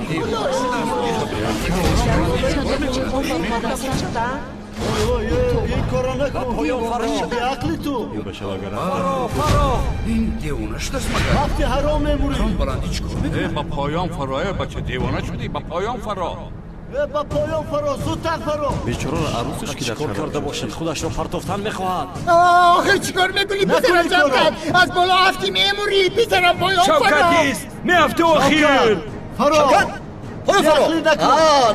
Ин корро накун. Беақли ту. Фаро, ин девона шудааст магар? Вақти ҳаром мемурӣ. Баландӣ чӣ кор мекунад? Ба поён фаро, бача девона шудӣ, ба поён фаро. Ба поён фаро, зудтар фаро. Бечораро арӯсаш ки дар чикор карда бошад, худашро партофтан мехоҳад. Охир чикор мекунӣ писарам Шавкат? Аз боло афтӣ мемурӣ писарам, поён фаро. Шавкат ист, меафти охир. Фаро. Шавкат! Поён фаро!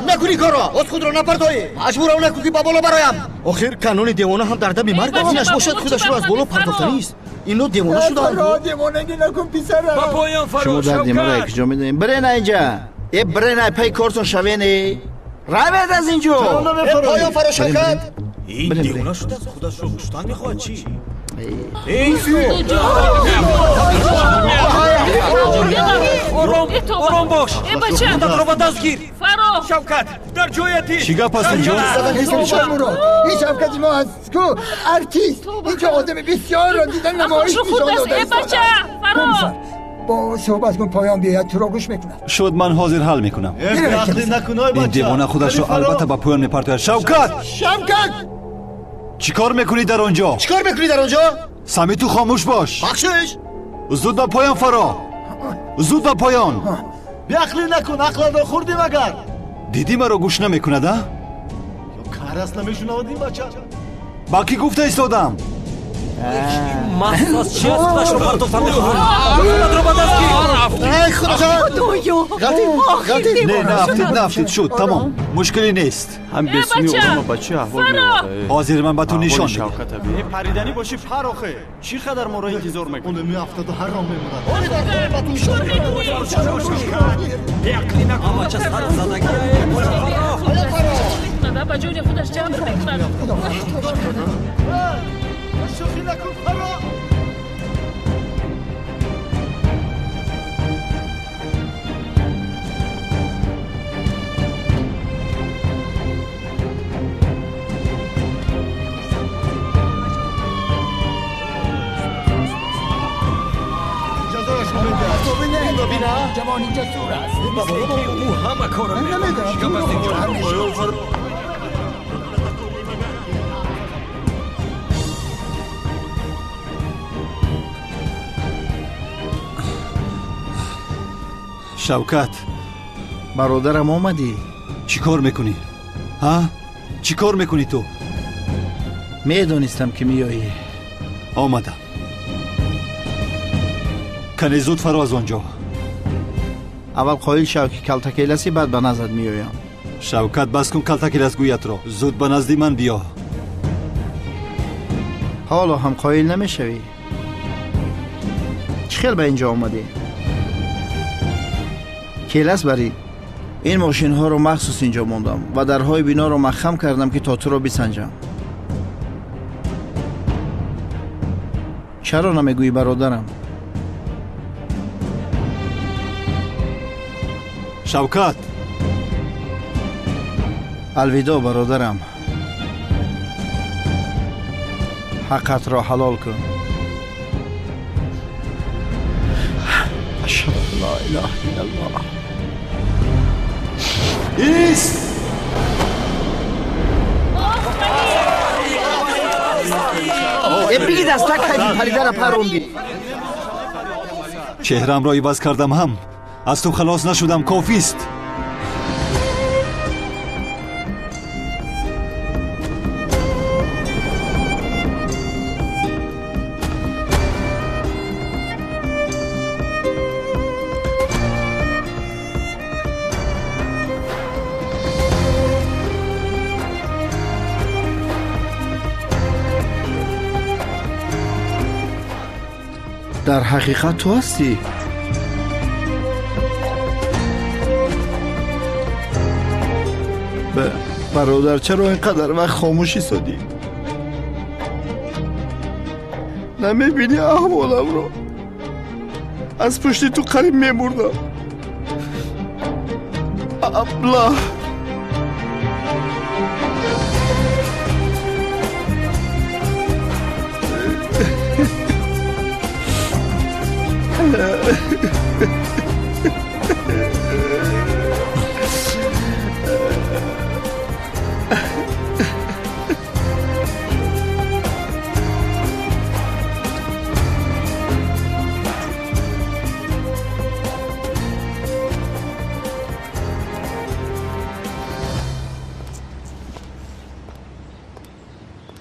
Накунӣ корро, оз худро напартоӣ. Маҷбурам накун ки ба боло бароям. Охир канони девона ҳам дар дами марг аст. Инаш бошад худашро аз боло партофтанист. Ино девона шудаанд. Фаро, девонагӣ накун писарам. Ба поён фаро. Шумо дарди маро якҷо медонед. Бирен инҷа. Э бирен ай пай кортон шавен. Равед аз инҷо. Поён фаро Шавкат. Ин девона шудааст, худашро куштан мехоҳад чӣ? Ором, ором бош. Худатро ба даст гир. Шавкат, дар ҷоят ист. Чӣ гап аст инҷо? Мурод, ин Шавкати мо аст ку артист. Инҷо одами бисёрро дида намоиш нишон додааст. Бо суҳбат кун, поён биёяд, туро гӯш мекунад. Шуд, ман ҳозир ҳал мекунам. Беақлӣ накун, ой Ин бача. девона худашро албатта ба поён мепартояд. Шавкат! Шавкат! Чӣ кор мекунӣ дар он ҷо? Чӣ кор мекунӣ дар он ҷо? Сами ту хомӯш бош. Бахшиш. Зуд ба поён фаро. Зуд ба поён. Беақлӣ накун, ақлатро хӯрдӣ магар? Дидӣ маро гӯш намекунад, а? Ё кар аст, намешунавад ин бача? Ба кӣ гуфта истодам? Маҳз аз чи аст, худашро партофтан мехоҳад. Худатро ба даст гир. Ай худоҷон. Ғалтид, ғалтид. Не, наафтид, наафтид, шуд, тамом. Мушкиле нест. Ҳам бесуни одама ба чӣ аҳвол меорад? Ҳозир ман ба ту нишон медиҳам. Шавката бин. Париданӣ бошӣ пар охе. Чӣ қадар моро интизор мекунӣ? Он меафтаду ҳаром мемонад. Беақлӣ накун. Бача сар задагӣ. Ба ҷони худаш ҷабр мекунад. Шӯхӣ накун, фаро. Ҷазояшро медиҳад. Инро бина. Ҷавони ҷасур аст. Ӯ ҳама корро Ман намедонам. Чӣ гап аст инҷо? Шавкат, Бародарам омадӣ? Чӣ кор мекунӣ? Ҳа? Чӣ кор мекунӣ ту? Медонистам ки меоӣ. Омадам. Кане зуд фаро аз он ҷо. Аввал қоил шав ки калтакеласи, баъд ба наздат меоям. Шавкат, бас кун калтакеласгӯятро. Зуд ба назди ман биё. Ҳоло ҳам қоил намешавӣ? Чӣ хел ба инҷо омадӣ? Келас барӣ. Ин мошинҳоро махсус инҷо мондам ва дарҳои биноро маҳкам кардам ки то туро бисанҷам. Чаро намегӯӣ бародарам? Шавкат! Алвидо бародарам. Ҳаққатро ҳалол кун. Ашҳаду ан ла илаҳа иллаллоҳ. Ист! Э бигид аз так хайфи паридара парондӣ. Чеҳраамро иваз кардам ҳам аз ту халос нашудам, кофист. Дар ҳақиқат ту ҳастӣ? Бародар, чаро ин қадар вақт хомӯш истодӣ? Намебинӣ аҳволамро? Аз пушти ту қариб мемурдам. Аблаҳ!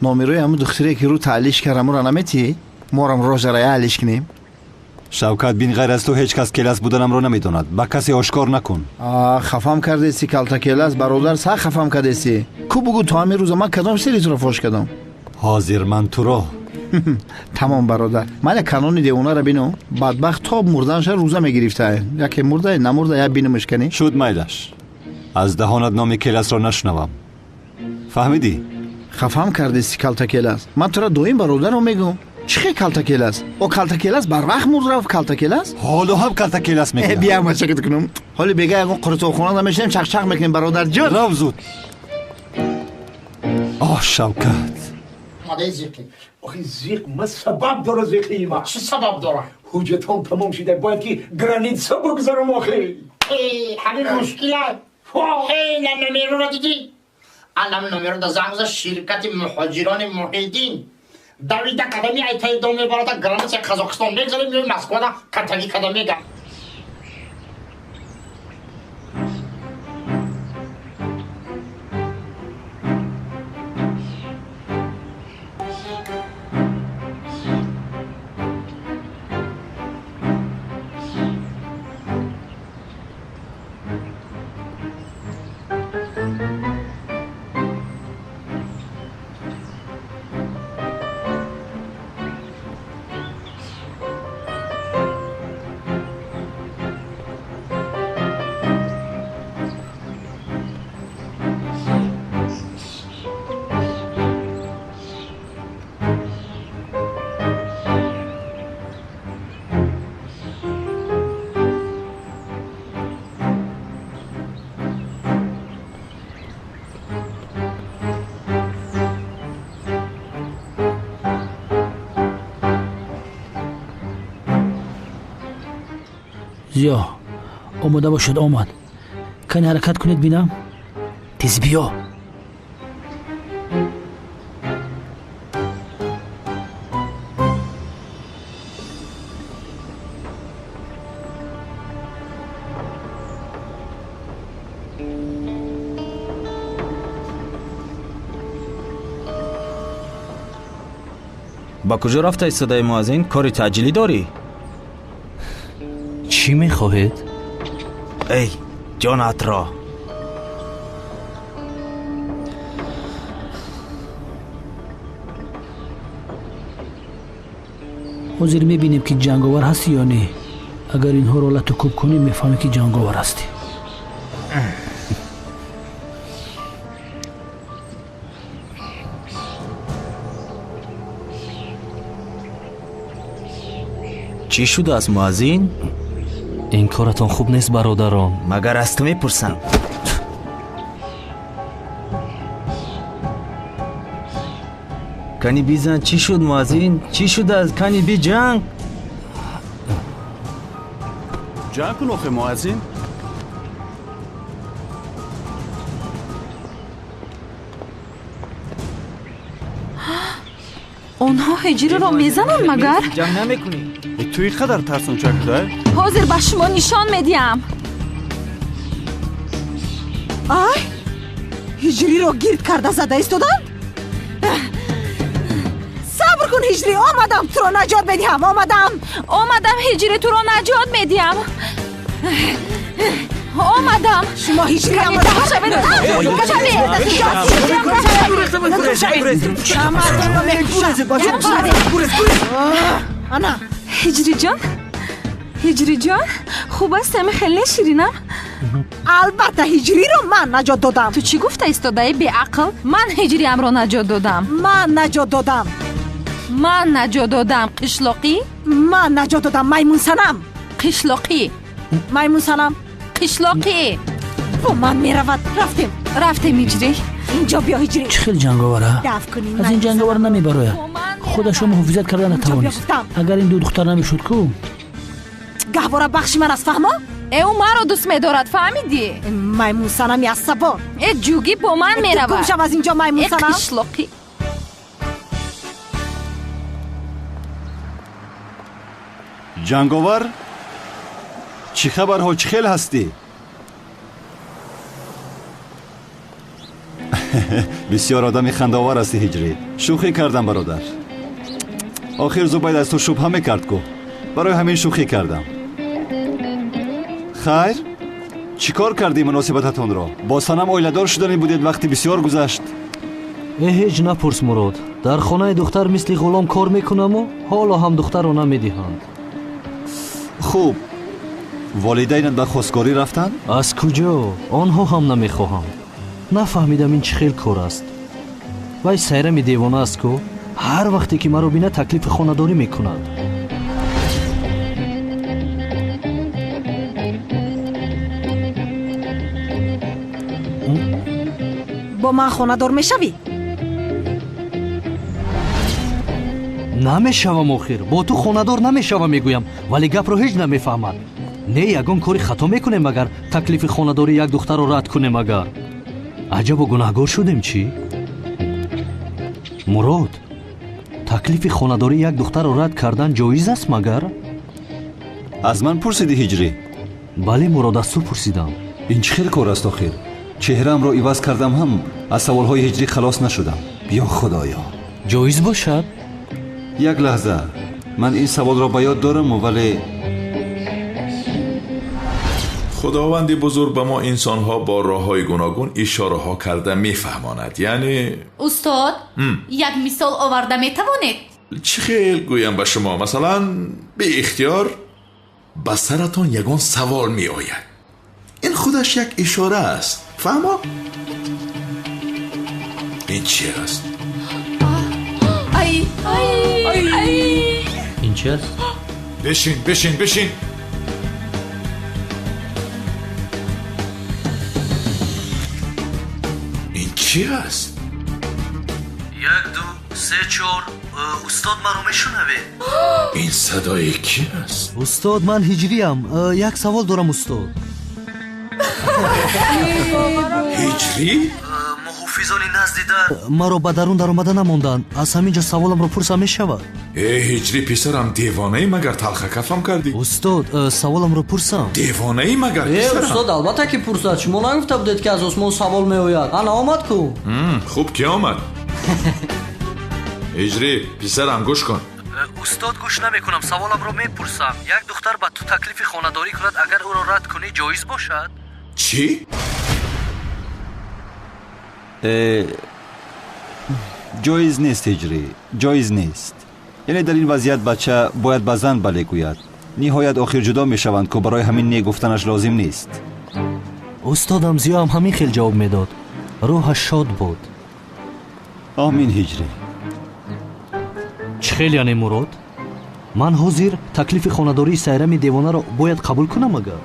Номерои ҳамун духтаре ки рӯ таълиш кард, ҳамуро наметиҳӣ? Морам рожарая алиш кунем. Шавкат, бин, ғайр аз ту ҳеҷ кас келас буданамро намедонад. Ба касе ошкор накун. Хафам кардеси, калтакелас, бародар, сах хафам кардеси. Ку бугӯ, то ҳамин рӯза ман кадом сири туро фош кардам? Ҳозир ман туро. Тамом, бародар, ман як канони девонаро бинам. Бадбахт то мурданша рӯза мегирифта. Яке мурда, намурда, як бинамаш кани. Шуд, майлаш. Аз даҳонат номи келасро нашунавам. Фаҳмидӣ? Хафам кардеси, калтакелас. Ман туро доим бародаро мегӯм. Чӣ хел калтакелас? О, калтакелас барвақт мурд рафт, калтакелас? Ҳоло ҳам калтакелас мегӯям. Биям бачакат кунам. Ҳоли бега ягон қурутовхона намешинем, чақчақ мекунем, бародарҷон. Рав зуд. Оҳ, Шавкат. Охи зиқ, ма сабаб дора зиқии ма. Чӣ сабаб дора? Ҳуҷҷатон тамом шуда, бояд ки граница бигзарам охи. Ҳамин мушкила. На номероро дидӣ? Алам номеро да занг зад ширкати муҳоҷирони Муҳиддин. Давида кадами айтаи дом мебарада граница Қазоқистон мегзарем, меои Москвада катаги када мегам. Зиё, омода бошед, омад. Кани ҳаракат кунед, бинам. Тез биё. Ба куҷо рафта истодаи, муаззин? Кори таъҷилӣ дорӣ? Чӣ мехоҳед? Эй, ҷонатро! Ҳозир мебинем, ки ҷанговар ҳастӣ ё не. Агар инҳоро лату кӯб кунӣ, мефаҳмӣ, ки ҷанговар ҳастӣ. Чӣ шудааст, муаззин? Ин коратон хуб нест, бародарон. Магар аз ту мепурсам? Кани бизан, чӣ шуд, муаззин? Чӣ шудааст? Кани биҷанг. Ҷанг кун охе, муаззин. Онҳо ҳиҷриро мезананд магар? Ҷанг намекунӣ? Ту ин қадар тарсончак шуда? Ҳозир ба шумо нишон медиҳам. Ай, ҳиҷриро гирд карда зада истоданд? Сабр кун, ҳиҷрӣ, омадам, туро наҷот медиҳам, омадам. Омадам, ҳиҷрӣ, туро наҷот медиҳам. Омадам. Шумо ҳиҷрӣ. Ана. Ҳиҷриҷон, ҳиҷриҷон, хуб аст, ами хеле ширинам. Албатта, ҳиҷриро ман наҷот додам. Ту чӣ гуфта истодаи, беақл? Ман ҳиҷриамро наҷот додам. Ман наҷот додам. Ман наҷот додам, қишлоқӣ. Ман наҷот додам, маймунсанам. Қишлоқӣ. Маймунсанам. Қишлоқӣ. Бо ман меравад. Рафтем. Рафтем, ҳиҷрӣ. Инҷо биё, ҳиҷрӣ. Чӣ хел ҷанговара? Аз ин ҷанговар намебарояд. Худашро муҳофизат карда натавонист. Агар ин ду духтар намешуд ку? Гаҳвора бахши ман аст, фаҳмо? Э, ӯ маро дӯст медорад, фаҳмидӣ? Маймунсанами асабон. Э, ҷугӣ, бо ман меравад. Гум шав аз инҷо, маймунсанам. Э, қишлоқӣ. Ҷанговар, чӣ хабарҳо, чӣ хел ҳастӣ? Бисёр одами хандаовар ҳастӣ, Ҳиҷрӣ. Шӯхӣ кардам, бародар. Охир Зубайд аз ту шубҳа мекард ку, барои ҳамин шӯхӣ кардам. Хайр, чӣ кор кардӣ муносибататонро? Бо Санам оиладор шудани будед, вақти бисёр гузашт. Э, ҳеҷ напурс, Мурод. Дар хонаи духтар мисли ғулом кор мекунаму ҳоло ҳам духтарро намедиҳанд. Хуб, волидайнат ба хостгорӣ рафтанд? Аз куҷо? Онҳо ҳам намехоҳанд. Нафаҳмидам, ин чӣ хел кор аст. Вай Сайрами девона аст ку, ҳар вақте ки маро бинад, таклифи хонадорӣ мекунад. Бо ман хонадор мешавӣ? Намешавам. Охир бо ту хонадор намешавам, мегӯям, вале гапро ҳеҷ намефаҳмад. Не, ягон кори хато мекунем, агар таклифи хонадорӣ як духтарро рад кунем. Агар аҷабо гунаҳгор шудем чӣ? Мурод, таклифи хонадорӣ як духтарро рад кардан ҷоиз аст магар? Аз ман пурсидӣ, Ҳиҷрӣ? Бале, Мурод, аз ту пурсидам. Ин чӣ хел кор аст охир? Чеҳраамро иваз кардам ҳам, аз саволҳои Ҳиҷрӣ халос нашудам. Ё Худоё! Ҷоиз бошад? Як лаҳза, ман ин саволро ба ёд дораму, вале Худованди бузург ба мо инсонҳо бо роҳҳои гуногун ишораҳо карда мефаҳмонад, яъне Устод, як мисол оварда метавонед? Чӣ хел гӯям ба шумо? Масалан, беихтиёр ба саратон ягон савол меояд, ин худаш як ишора аст. Фаҳмо? Ин чи аст? Ай, ай! Ин чи аст? Бишин, бишин, бишин. Ин чи аст? Як, ду, се, чор. Устод, маро мешунавед? Ин садои ки аст? Устод, ман Ҳиҷриям. Як савол дорам, устод. Ҳиҷрӣ? Муҳофизони назди дар маро ба дарун даромада намонданд. Аз ҳамин ҷо саволамро пурсам мешавад? Э, Ҳиҷрӣ, писарам, девонаӣ магар? Талхакафам кардӣ? Устод, саволамро пурсам? Девонаӣ магар, Э, писарам? устод, албатта ки пурсад. Шумо нагуфта будед, ки аз осмон савол меояд? Ана омад ку. Хуб ки омад. Ҳиҷрӣ, писарам, гӯш кун. Устод, гӯш намекунам, саволамро мепурсам. Як духтар ба ту таклифи хонадорӣ кунад, агар ӯро рад кунӣ, ҷоиз бошад? Чӣ? Ҷоиз нест, Ҳиҷрӣ, ҷоиз нест. Яъне дар ин вазъият бача бояд ба зан бале гӯяд. Ниҳоят охир ҷудо мешаванд ку, барои ҳамин не гуфтанаш лозим нест. Устодам Зиёам ҳамин хел ҷавоб медод, рӯҳаш шод буд. Омин, Ҳиҷрӣ. Чӣ хел яъне, Мурод? Ман ҳозир таклифи хонадории Сайрами девонаро бояд қабул кунам агар?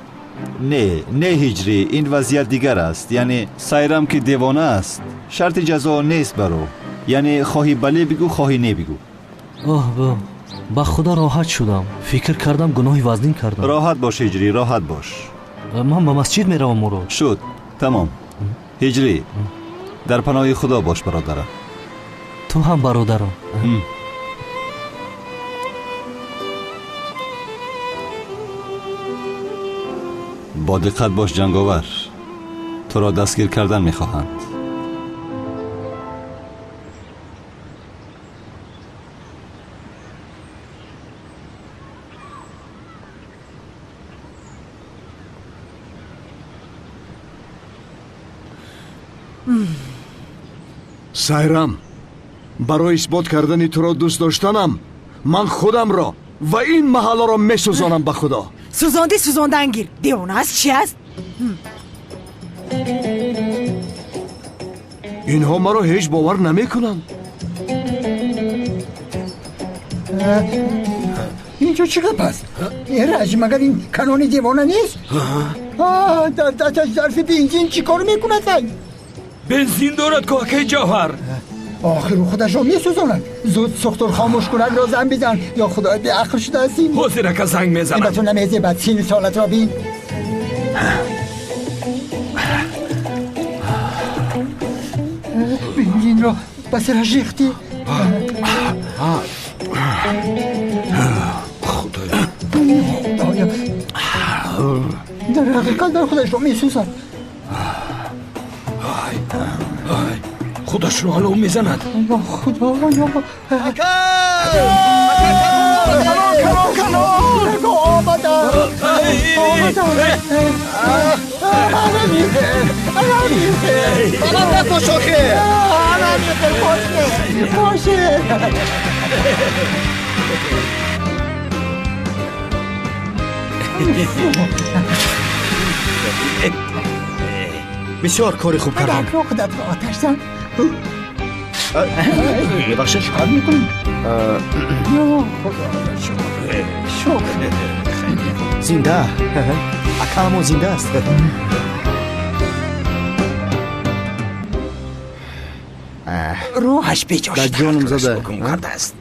Не, не, Ҳиҷрӣ, ин вазъият дигар аст. Яъне Сайрам ки девона аст, шарти ҷазо нест бар ӯ. Яъне хоҳӣ бале бигӯ, хоҳӣ не бигӯ. Оҳ, ба худо, роҳат шудам. Фикр кардам, гуноҳи вазнин кардам. Роҳат бош, Ҳиҷрӣ, роҳат бош. Ман ба масҷид меравам, Мурод. Шуд, тамом. Ҳиҷрӣ, дар паноҳи Худо бош, бародарам. Ту ҳам, бародарам. Бо диққат бош, ҷанговар, туро дастгир кардан мехоҳанд. Сайрам, барои исбот кардани туро дӯст доштанам ман худамро ва ин маҳалларо месӯзонам, ба Худо. Сӯзонди, сӯзондан гир. Девона аст, чи аст? Инҳо маро ҳеҷ бовар намекунанд. Инҷо чӣ гап аст? Эраҷ, магар ин канони девона нест? Дар дасташ зарфи бензин чӣ кор мекунад? Бензин дорад ку, акаи Ҷавҳар. Охир худашро месӯзонад. Зуд сухтур хомӯшкунакро занг бизан. Ё Худои, беақл шудааст ин. Ҳозир, ака, занг мезанам. Ба ту намезебад, сину солатро бин. Бензинро ба сараш рехтӣ. Худоё, дар ҳақиқат дар худашро месӯзад. Худашро олов мезанад. Ё Худоё! Ака! Калон, калон, калон! Омадам! Омадам! Баланд накош охир! Поше! Бисёр кори хуб кардам. Падарро худатро оташ зан. Мебахшед. Чикор мекунӣ? Ё Худо, шукр, шукр. Зинда. Акаамон зинда аст. Рӯҳаш беҷо Дар ҷонам зада. Гум кардааст.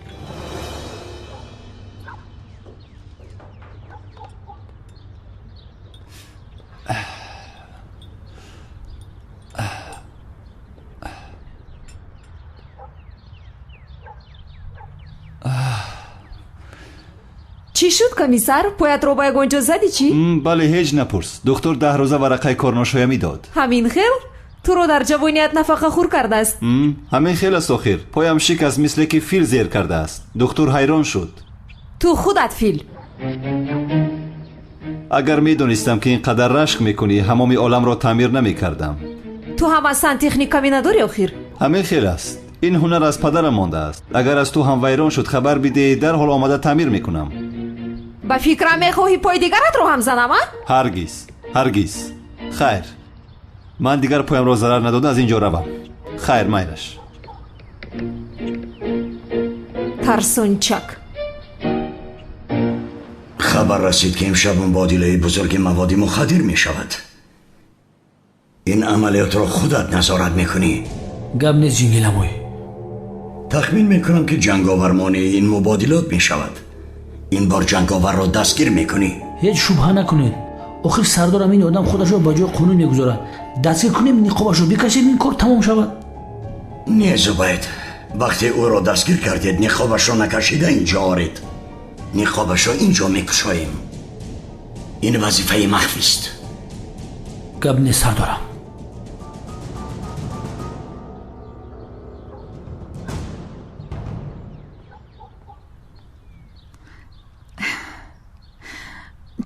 Чӣ шуд, комиссар? Поятро ба ягон ҷо задӣ чӣ? Бале, ҳеҷ напурс. Духтур 10 рӯза варақаи корношоямӣ дод. Ҳамин хел? Туро дар ҷавоният нафақахӯр кардааст. Ҳамин хел аст охир. Поям шикаст, мисле ки фил зер кардааст. Духтур ҳайрон шуд. Ту худат фил. Агар медонистам, ки ин қадар рашк мекунӣ, ҳамоми оламро таъмир намекардам. Ту ҳам аз сантехника надорӣ охир. Ҳамин хел аст. Ин ҳунар аз падарам мондааст. Агар аз ту ҳам вайрон шуд, хабар бидеҳ, дарҳол омада таъмир мекунам. Ба фикрам мехоҳӣ пои дигаратро ҳам занам, а? Ҳаргиз, ҳаргиз. Хайр, ман дигар поямро зарар надода аз ин ҷо равам. Хайр, майлаш. Тарсончак. Хабар расид, ки имшаб мубодилаи бузурги маводи мухаддир мешавад. Ин амалиётро худат назорат мекунӣ. Гап нест, ҷингиламой. Тахмин мекунам, ки ҷанговар монеи ин мубодилот мешавад. Ин бор ҷанговарро дастгир мекунӣ. Ҳеҷ шубҳа накунед. Охир сардорам ин одам худашро ба ҷои қонун мегузорад. Дастгир кунем, ниқобашро бикашем, ин кор тамом шавад. Не, Зубайд, вақте ӯро дастгир кардед, ниқобашро накашида инҷо оред. Ниқобашро инҷо мекушоем. Ин вазифаи махфист. Гап нест, сардорам.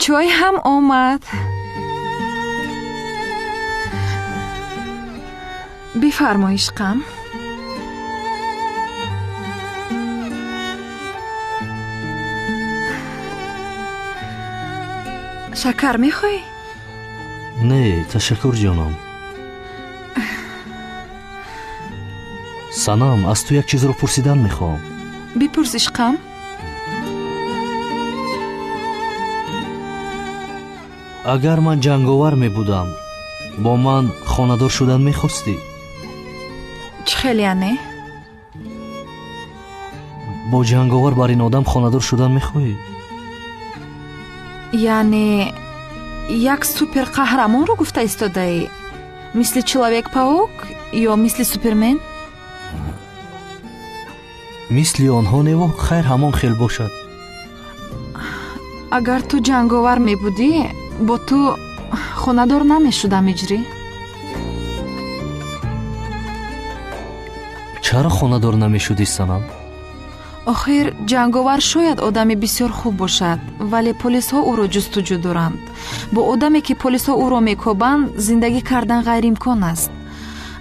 Чой ҳам омад. Бифармо, ишқам. Шакар мехоҳӣ? Не, ташаккур, ҷонам. Санам, аз ту як чизро пурсидан мехоҳам. Бипурс, ишқам. Агар ман ҷанговар мебудам, бо ман хонадор шудан мехостӣ? Чӣ хел яъне? Бо ҷанговар бар ин одам хонадор шудан мехоҳӣ? Яъне як суперқаҳрамонро гуфта истодаӣ? Мисли Человек-паук ё мисли Супермен? Мисли онҳо нево, хайр, ҳамон хел бошад. Агар ту ҷанговар мебудӣ, бо ту хонадор намешудам, иҷрӣ. Чаро хонадор намешудӣ, Санам? Охир ҷанговар шояд одами бисёр хуб бошад, вале полисҳо ӯро ҷустуҷӯ доранд. Бо одаме, ки полисҳо ӯро мекобанд, зиндагӣ кардан ғайриимкон аст.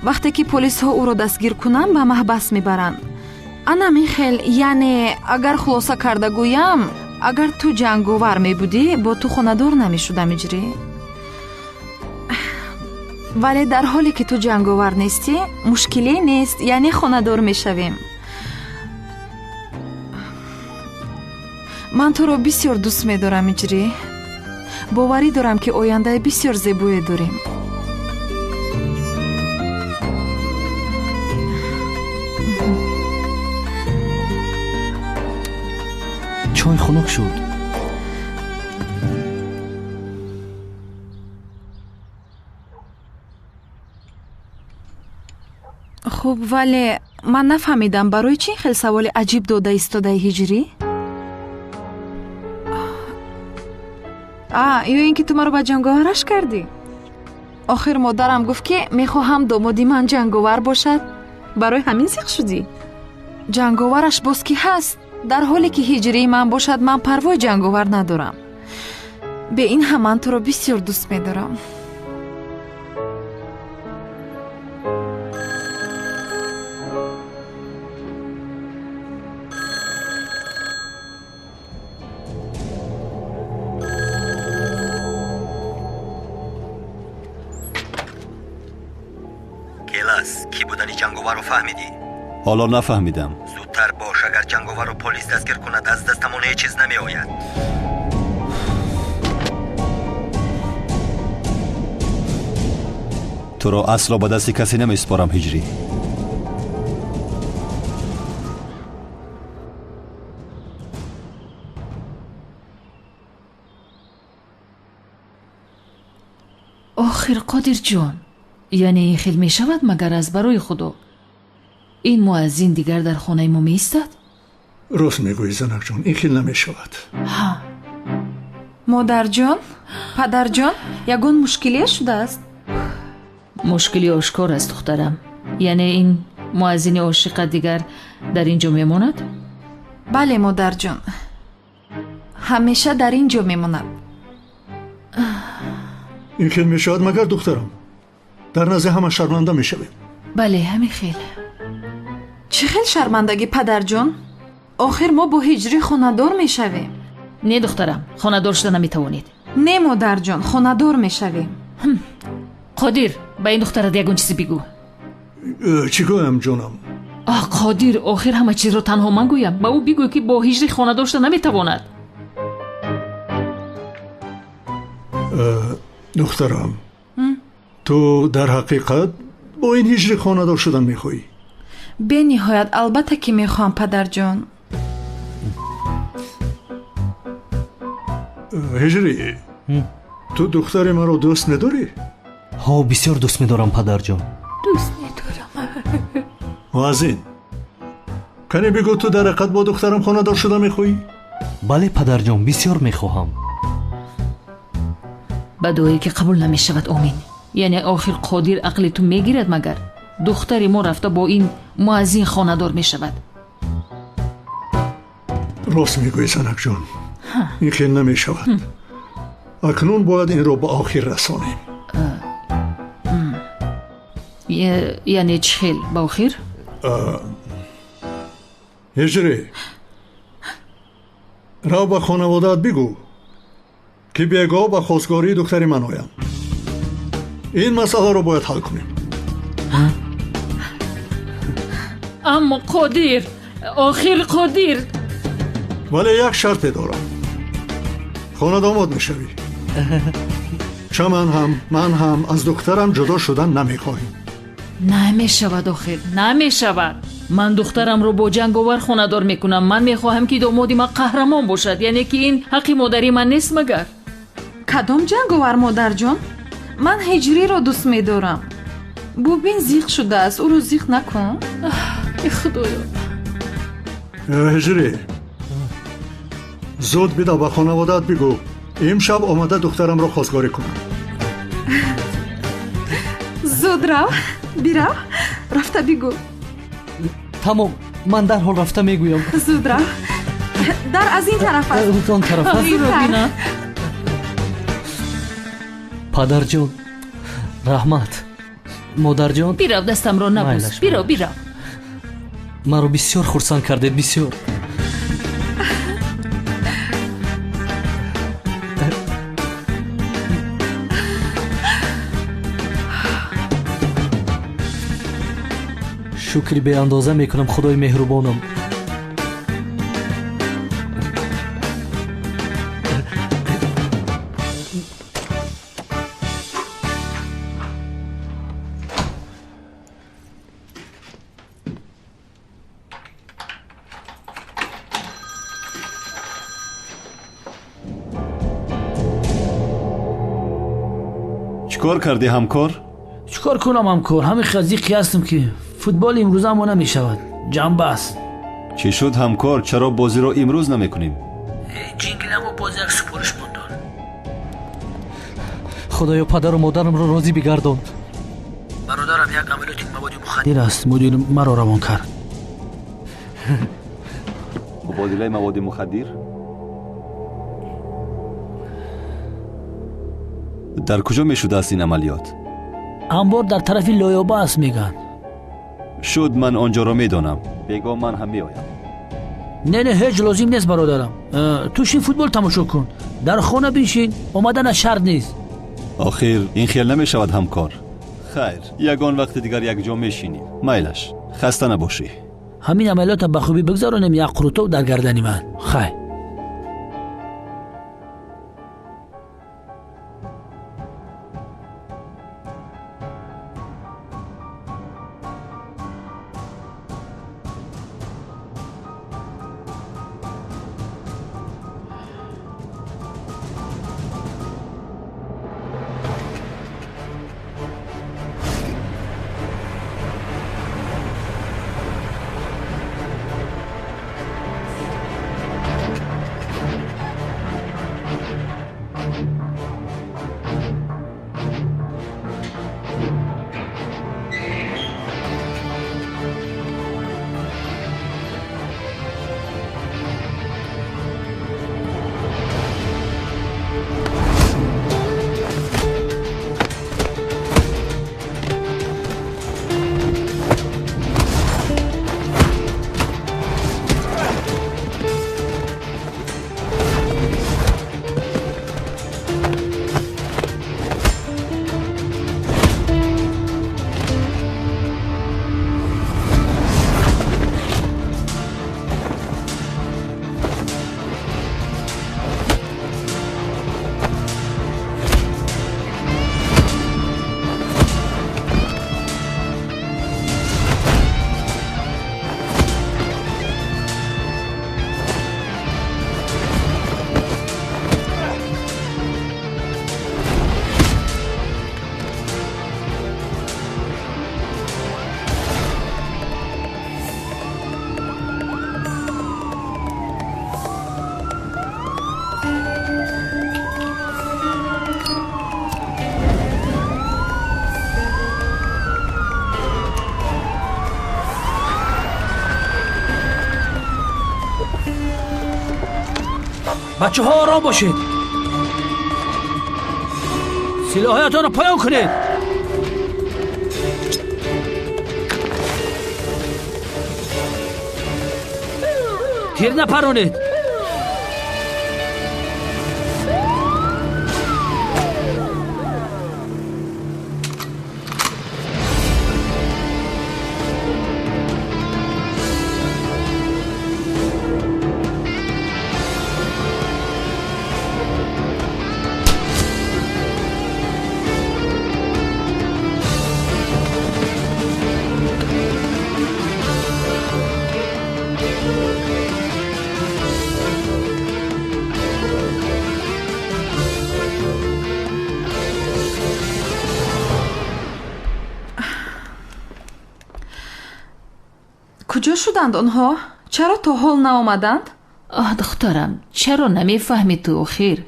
Вақте ки полисҳо ӯро дастгир кунанд, ба маҳбас мебаранд. Анам ин хел, яъне агар хулоса карда гӯям, агар ту ҷанговар мебудӣ, бо ту хонадор намешудам, иҷрӣ. Вале дар ҳоле ки ту ҷанговар нестӣ, мушкиле нест, яъне хонадор мешавем. Ман туро бисёр дӯст медорам, иҷрӣ. Боварӣ дорам, ки ояндаи бисёр зебое дорем. Чой хунук шуд. Хуб, вале ман нафаҳмидам, барои чӣ ин хел саволи аҷиб дода истодаи, ҳиҷрӣ? А, ё ин ки ту маро ба ҷанговараш кардӣ? Охир модарам гуфт, ки мехоҳам домоди ман ҷанговар бошад. Барои ҳамин зиқ шудӣ? Ҷанговараш боз кӣ ҳаст? Дар ҳоле ки ҳиҷрии ман бошад, ман парвои ҷанговар надорам. Бе ин ҳам ман туро бисёр дӯст медорам. Келас, кӣ будани ҷанговарро фаҳмидӣ? Ҳоло нафаҳмидам. Зудтар бош, агар ҷанговарро полис дастгир кунад, аз дастамон ҳеҷ чиз намеояд. Туро асло ба дасти касе намеспорам, Ҳиҷрӣ. Охир, Қодирҷон, яъне ин хел мешавад, магар аз барои Худо ин муаззин дигар дар хонаи мо меистад? Рост мегӯӣ, занакҷон, ин хел намешавад. Ҳа. Модарҷон, падарҷон, ягон мушкилие шудааст? Мушкили ошкор аст, духтарам. Яъне ин муаззини ошиқа дигар дар ин ҷо мемонад? Бале, модарҷон, ҳамеша дар ин ҷо мемонад. Ин хел мешавад магар, духтарам? Дар назди ҳама шарманда мешавем. Бале, ҳамин хел. Чӣ хел шармандагӣ, падарҷон? Охир мо бо ҳиҷрӣ хонадор мешавем. Не, духтарам, хонадор шуда наметавонед. Не, модарҷон, хонадор мешавем. Қодир, ба ин духтарат ягон чизе бигӯ. Чӣ гӯям, ҷонам? Аҳ, Қодир, охир ҳама чизро танҳо ман гӯям? Ба ӯ бигӯ, ки бо ҳиҷрӣ хонадор шуда наметавонад. Духтарам, ту дар ҳақиқат бо ин ҳиҷрӣ хонадор шудан мехоҳӣ? Бениҳоят, албатта ки мехоҳам, падарҷон. Ҳиҷрӣ, ту духтари маро дӯст медорӣ? Ҳо, бисёр дӯст медорам, падарҷон. Дӯст медорам. Муаззин, кане бигӯ, ту дар ҳақиқат бо духтарам хонадор шуда мехоҳӣ? Бале, падарҷон, бисёр мехоҳам. Ба дуое ки қабул намешавад, омин. Яъне охир Қодир ақли ту мегирад магар? Духтари мо рафта бо ин муаззин хонадор мешавад. Рост мегӯӣ, занакҷон, ин хел намешавад. Акнун бояд инро ба охир расонем. Яъне чӣ хел ба охир? Ҳиҷрӣ, рав ба хонаводаат бигӯ, ки бегоҳ ба хостгории духтари ман оянд. Ин масъаларо бояд ҳал кунем. Аммо Қодир, охир Қодир. Вале як шарте дорам. Хонадомод мешавӣ. Чаман ҳам, ман ҳам аз духтарам ҷудо шудан намехоҳем. Намешавад, охир намешавад. Ман духтарамро бо ҷанговар хонадор мекунам. Ман мехоҳам, ки домоди ман қаҳрамон бошад. Яъне ки ин ҳаққи модари ман нест магар? Кадом ҷанговар, модарҷон? Ман ҳиҷриро дӯст медорам. Бубин, зиқ шудааст, ӯро зиқ накун. Худоё. Ҳиҷрӣ, зуд бида ба хонаводаат бигӯ, имшаб омада духтарамро хостгорӣ кунам. Зуд рав, бирав, рафта бигӯ. Тамом, ман дарҳол рафта мегӯям. Зуд рав. Дар аз ин тараф аст. Он тараф аст. Падарҷон, раҳмат. Модарҷон, бирав, дастамро набӯс. Бирав, бирав. Маро бисёр хурсанд кардед, бисёр. Шукри беандоза мекунам Худои меҳрубонам. Чӣ кор кардӣ, ҳамкор? Чӣ кор кунам, ҳамкор? Ҳамин хазиқи ҳастам, ки футболи имрӯза мо намешавад. Ҷанба аст. Чӣ шуд, ҳамкор? Чаро бозиро имрӯз намекунем? Ҷингиламо боз як супориш мондор. Худоё, падару модарамро розӣ бигардон. Бародарам, як амалиёти маводи мухаддир аст. Мудир маро равон кард. Мубодилаи маводи мухаддир? Дар куҷо мешудааст ин амалиёт? Анбор дар тарафи Лоёба аст, мегӯянд. Шуд, ман он ҷоро медонам. Бегоҳ ман ҳам меоям. Не, не, ҳеҷ лозим нест, бародарам. Ту шин футбол тамошо кун, дар хона биншин, омаданаш шарт нест. Охир ин хел намешавад, ҳамкор. Хайр, ягон вақти дигар якҷо мешинем. Майлаш, хаста набошӣ. Ҳамин амалиётро ба хубӣ бигзаронем, як қурутоб дар гардани ман. Хайр. Бачаҳо, ором бошед. Силоҳҳоятонро поён кунед. Тир напаронед. Куҷо шуданд онҳо? Чаро то ҳол наомаданд? Оҳ, духтарам, чаро намефаҳмӣ ту охир?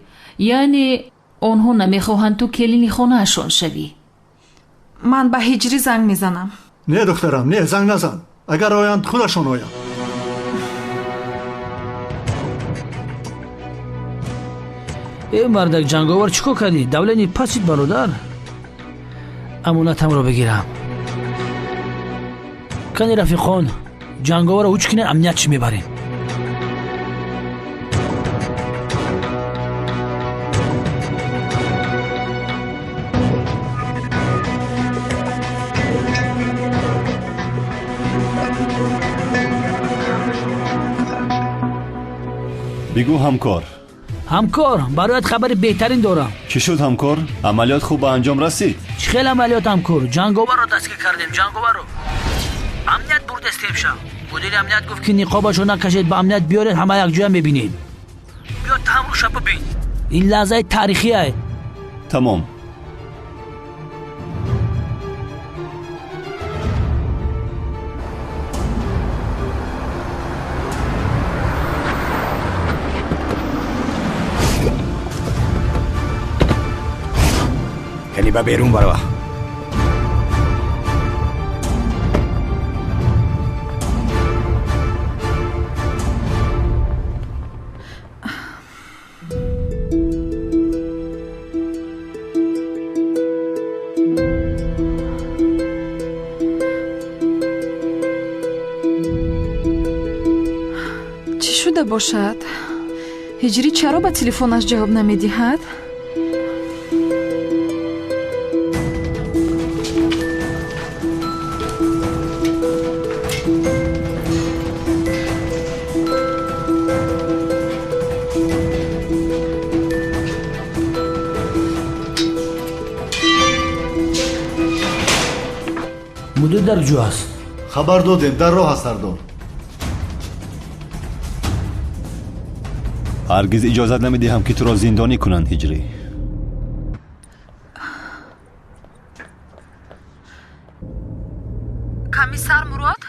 Яъне онҳо намехоҳанд ту келини хонаашон шавӣ. Ман ба Ҳиҷрӣ занг мезанам. Не, духтарам, не, занг назан. Агар оянд, худашон оянд. Э мардак ҷанговар, чӣ кор кардӣ? Давлени пасид, бародар. Амонатамро бигирам. Кани рафиқон, ҷанговарро ҳуч кинен, амният чӣ мебарем. Бигӯ, ҳамкор. Ҳамкор, бароят хабари беҳтарин дорам. Чӣ шуд, ҳамкор? Амалиёт хуб ба анҷом расид? Чӣ хел амалиёт, ҳамкор? Ҷанговарро дастгир кардем, ҷанговарро. Амният бурдестем шав. Мудири амният гуфт, ки ниқобашро накашед, ба амният биёред, ҳама якҷоя мебинем. Биё таҳамруша бибин. Ин лаҳзаи таърихие. Тамом. Кани ба берун барва. Шуда бошад? Ҳиҷрӣ чаро ба телефонаш ҷавоб намедиҳад? Мудир дар куҷо аст? Хабар додем, дар роҳ аст, сардор. Ҳаргиз иҷозат намедиҳам, ки туро зиндонӣ кунанд, Ҳиҷрӣ. Комиссар Мурод,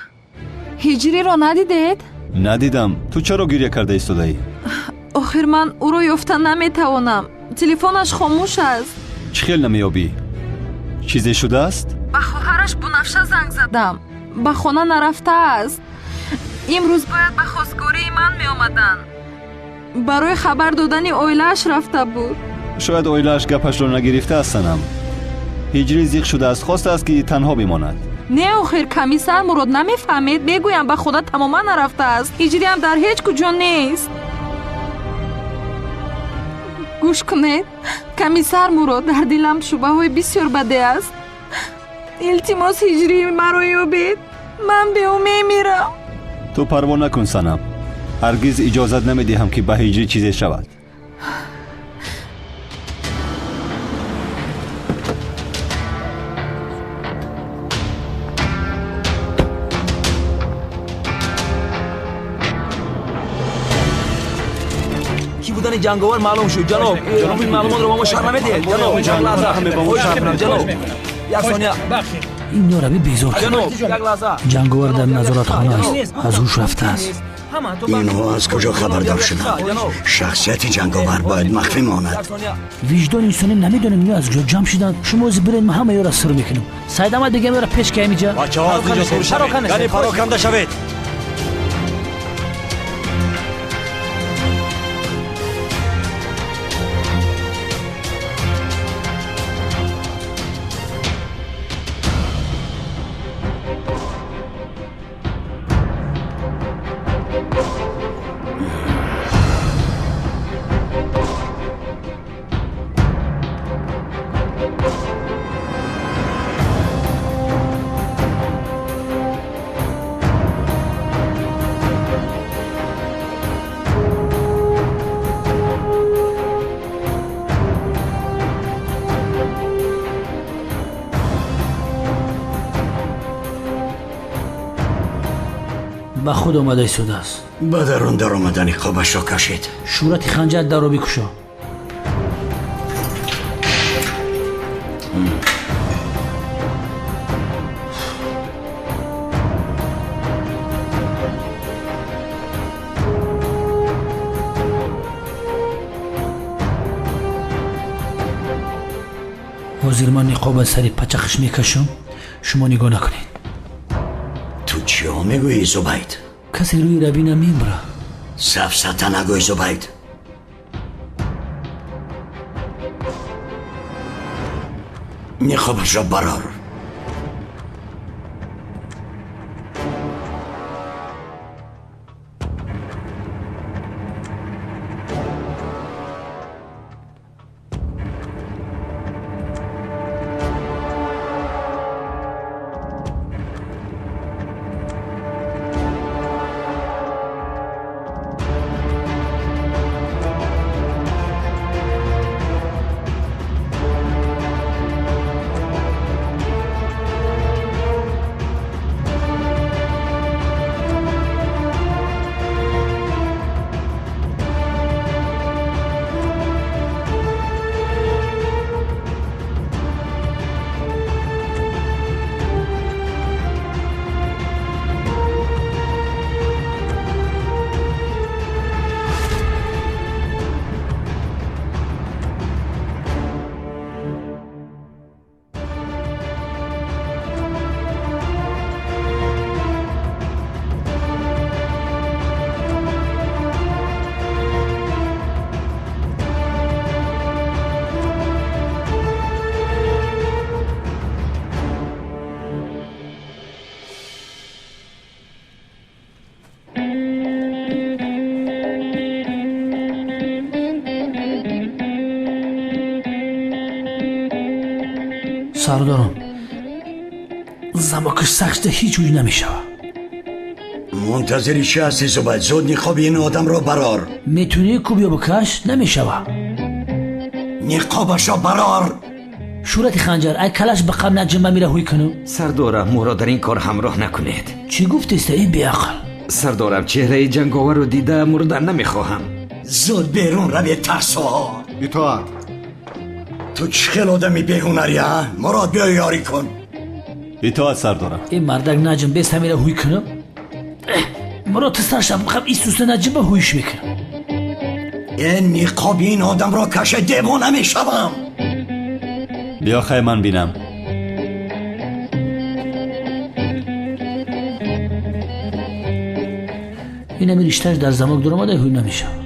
Ҳиҷриро надидед? Надидам. Ту чаро гиря карда истодаӣ? Охир ман ӯро ёфта наметавонам. Телефонаш хомӯш аст. Чӣ хел намеёбӣ? Чизе шудааст? Ба хоҳараш Бунафша занг задам. Ба хона нарафтааст. Имрӯз бояд ба хостгории ман меомаданд. Барои хабар додани оилааш рафта буд. Шояд оилааш гапашро нагирифтааст, санам. Ҳиҷрӣ зиқ шудааст, хостааст, ки танҳо бимонад. Не, охир комиссар Мурод, намефаҳмед. Мегӯям, ба хона тамоман нарафтааст. Ҳиҷриам дар ҳеҷ куҷо нест. Гӯш кунед, комиссар Мурод, дар дилам шубҳаҳои бисёр баде аст. Илтимос, ҳиҷрии маро ёбед. Ман бе ӯ мемирам. Ту парво накун, санам. Ҳаргиз иҷозат намедиҳам, ки ба ҳиҷрӣ чизе шавад. Ки будани ҷанговар маълум шуд, ҷаноб. Ин маълумотро ба мо шарҳ намедиҳед, ҷаноб. Як лаҳза, ҷаноб, як сония. Ин нораби безор кард. Ҷанговар дар назоратхона аст, аз ҳуш рафтааст. Инҳо аз куҷо хабардор шуданд? Шахсияти ҷанговар бояд махфӣ монад. Виҷдони инсонӣ намедонем ино аз куҷо ҷамъ шуданд. Шумо ози биред, ман ҳама ёро сир мекунам. Сайдама дига меёра пеш ки ҳамиҷа. Бачаҳо, аз инҷо сур шавед, яъне пароканда шавед. Ба худ омада истодааст. Ба дарун даромада ниқобашро кашид. Шӯҳрати ханҷар дарро бикушо. Ҳозир ман ниқоб аз сари пачақиш мекашам, шумо нигоҳ накунед. Ту чиё мегӯӣ, Зубайд? Касе рӯи рабина мемра. Сафсата нагӯй, Зубайд. Ниқобашро барор. Сардорам, замокаш сахт шуда, ҳеҷ ҳуй намешавад. Мунтазири чӣ ҳастӣ, Зубайд? Зуд ниқоби ин одамро барор. Метунӣ куб ё бикаш, намешавад. Ниқобашро барор. Шӯрати ханҷар, ай калаш ба қабл наҷима мира ҳуй кунам. Сардорам, моро дар ин кор ҳамроҳ накунед. Чӣ гуфтеста, эй беақл? Сардорам, чеҳраи ҷанговарро дида мурдан намехоҳам. Зуд берун равед, тарсоҳо. Итоат. Ту чӣ хел одами беҳунарӣ, а? Мурод, биё ёрӣ кун. Итоат, сардорам. Эй мардак, наҷм бес ҳамира ҳуй кунам. Мурод, ту сар шаб қабл исуса наҷима ҳуйш мекунам. Ин ниқоби ин одамро каше, девона мешавам. Биё хай ман бинам. Ин ҳами риштааш дар замок дуромада, ҳуй намешавад.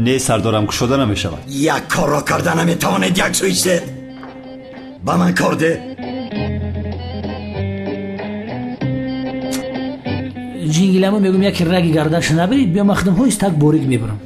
Не, сардорам, кушода намешавад. Як корро карда наметавонед, як сӯ истед. Ба ман кор де. Ҷингиламо мегӯм, яке раги гардаша набирид, биё ман худам ҳоиз так борик мебарам.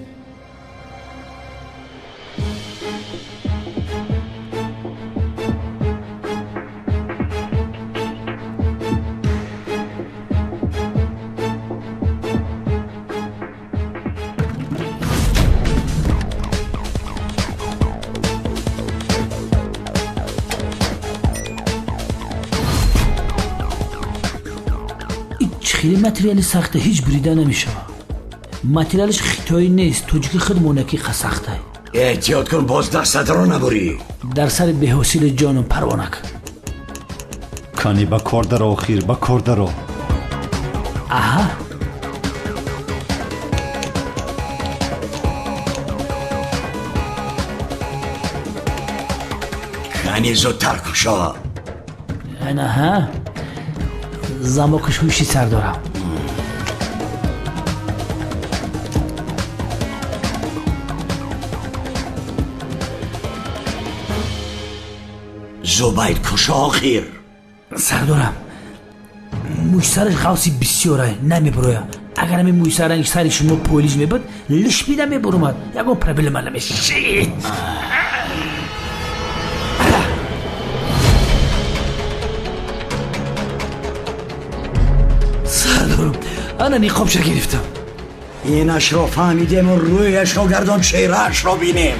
Хеле материали сахта, ҳеҷ бурида намешавад. Материалаш хитоӣ нест, тоҷики худмонаки сахта. Эҳтиёт кун, боз дастатро набурӣ. Дар сари беҳосили ҷонум парво накун. Кани ба кор даро, охир, ба кор даро. Аҳа. Кани зудтар кушо. Анаҳа. Замокаш ҳуши сар дорам. Зубайд, кушо охир. Сардорам, мӯйсараш ғавси бисёра, намебуроя. Агар ҳамин мӯйсар ранги сари шумо полиж мебуд, лишбида мебурумад, ягон проблема намешид. Сардорам, ана ниқобша гирифтам. Инашро фаҳмидему рӯяшро гардон, чеҳраашро бинем.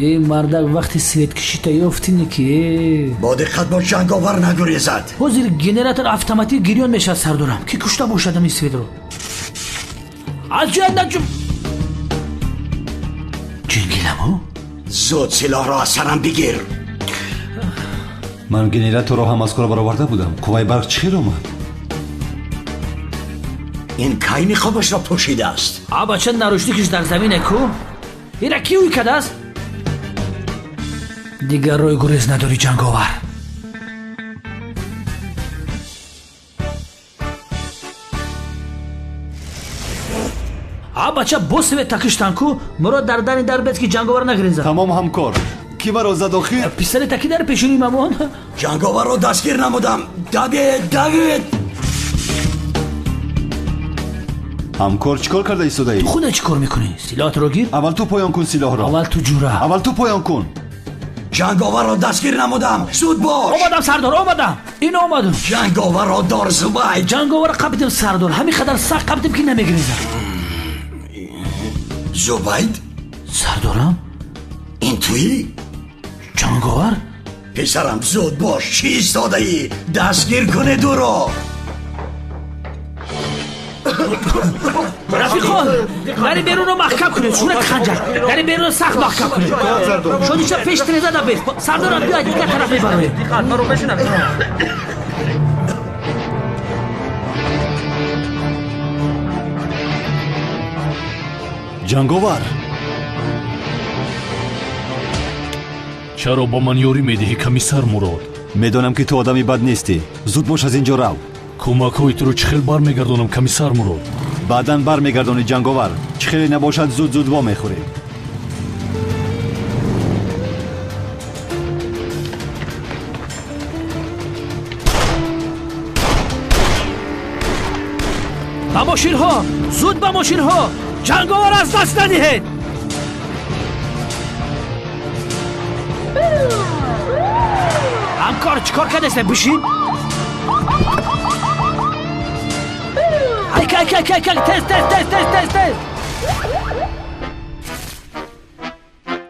Эй мардак, вақти светкишита ёфтине ки бо диққат бош, ҷанговар нагурезад. Ҳозир генератор автоматик гирён мешавад, сардорам. Ки кушта бошад ҳамин светро? Аз ҷоят наҷум. Ҷингиламо? Зуд силоҳро аз сарам бигир. Ман генераторро ҳам аз кор бароварда будам. Қувваи барқ чӣ хел омад? Ин кай ниқобашро пӯшидааст? А бача, нарушникиш дар замине ку? Ира ки ӯй кардааст? Дигар роҳи гурез надорӣ, ҷанговар. А бача, боз свет такиштан ку? Мурод дар дани дар бед ки ҷанговар нагрезад. Тамом, ҳамкор. Ки маро зад охир? Писари таки дар пешони мамон. Ҷанговарро дастгир намудам. Давед, давед! Ҳамкор, чӣ кор карда истодаӣ? Ту худа чӣ кор мекунӣ? Силоҳатро гир. Аввал ту поён кун силоҳро. Аввал ту ҷура. Аввал ту поён кун. Ҷанговарро дастгир намудам. Зуд бош. Омадам, сардор, омадам. Ин омадам. Ҷанговарро дор, Зубайд. Ҷанговарро қапидем, сардор. Ҳамин қадар сахт қапидем ки намегирезад. Зубайд? Сардорам? Ин туӣ? Ҷанговар? Писарам, зуд бош. Чӣ истодаӣ? Дастгир кунед ӯро. Рафиқон, дари берунро маҳкам кунед. Шурак ханҷар, дари берунро сахт маҳкам кунед. Шодиша пеш тиреза набез. Сардорам, биёед, дигар тараф мебароем. Ҷанговар, чаро ба ман ёрӣ медиҳӣ, комиссар Мурод? Медонам, ки ту одами бад нестӣ. Зуд бош, аз ин ҷо рав. Кӯмакҳои туро чӣ хел бармегардонам, комиссар Мурод? Баъдан бармегардонӣ, Ҷанговар. Чӣ хеле набошад, зуд зуд вомехӯрем. Ба мошинҳо, зуд ба мошинҳо! Ҷанговар аз даст надиҳед! Ҳамкор, чӣ кор кардастед? Бишин. Ай, кай, кай, кай, кай, тез, тез, тез, тез, тез, тез!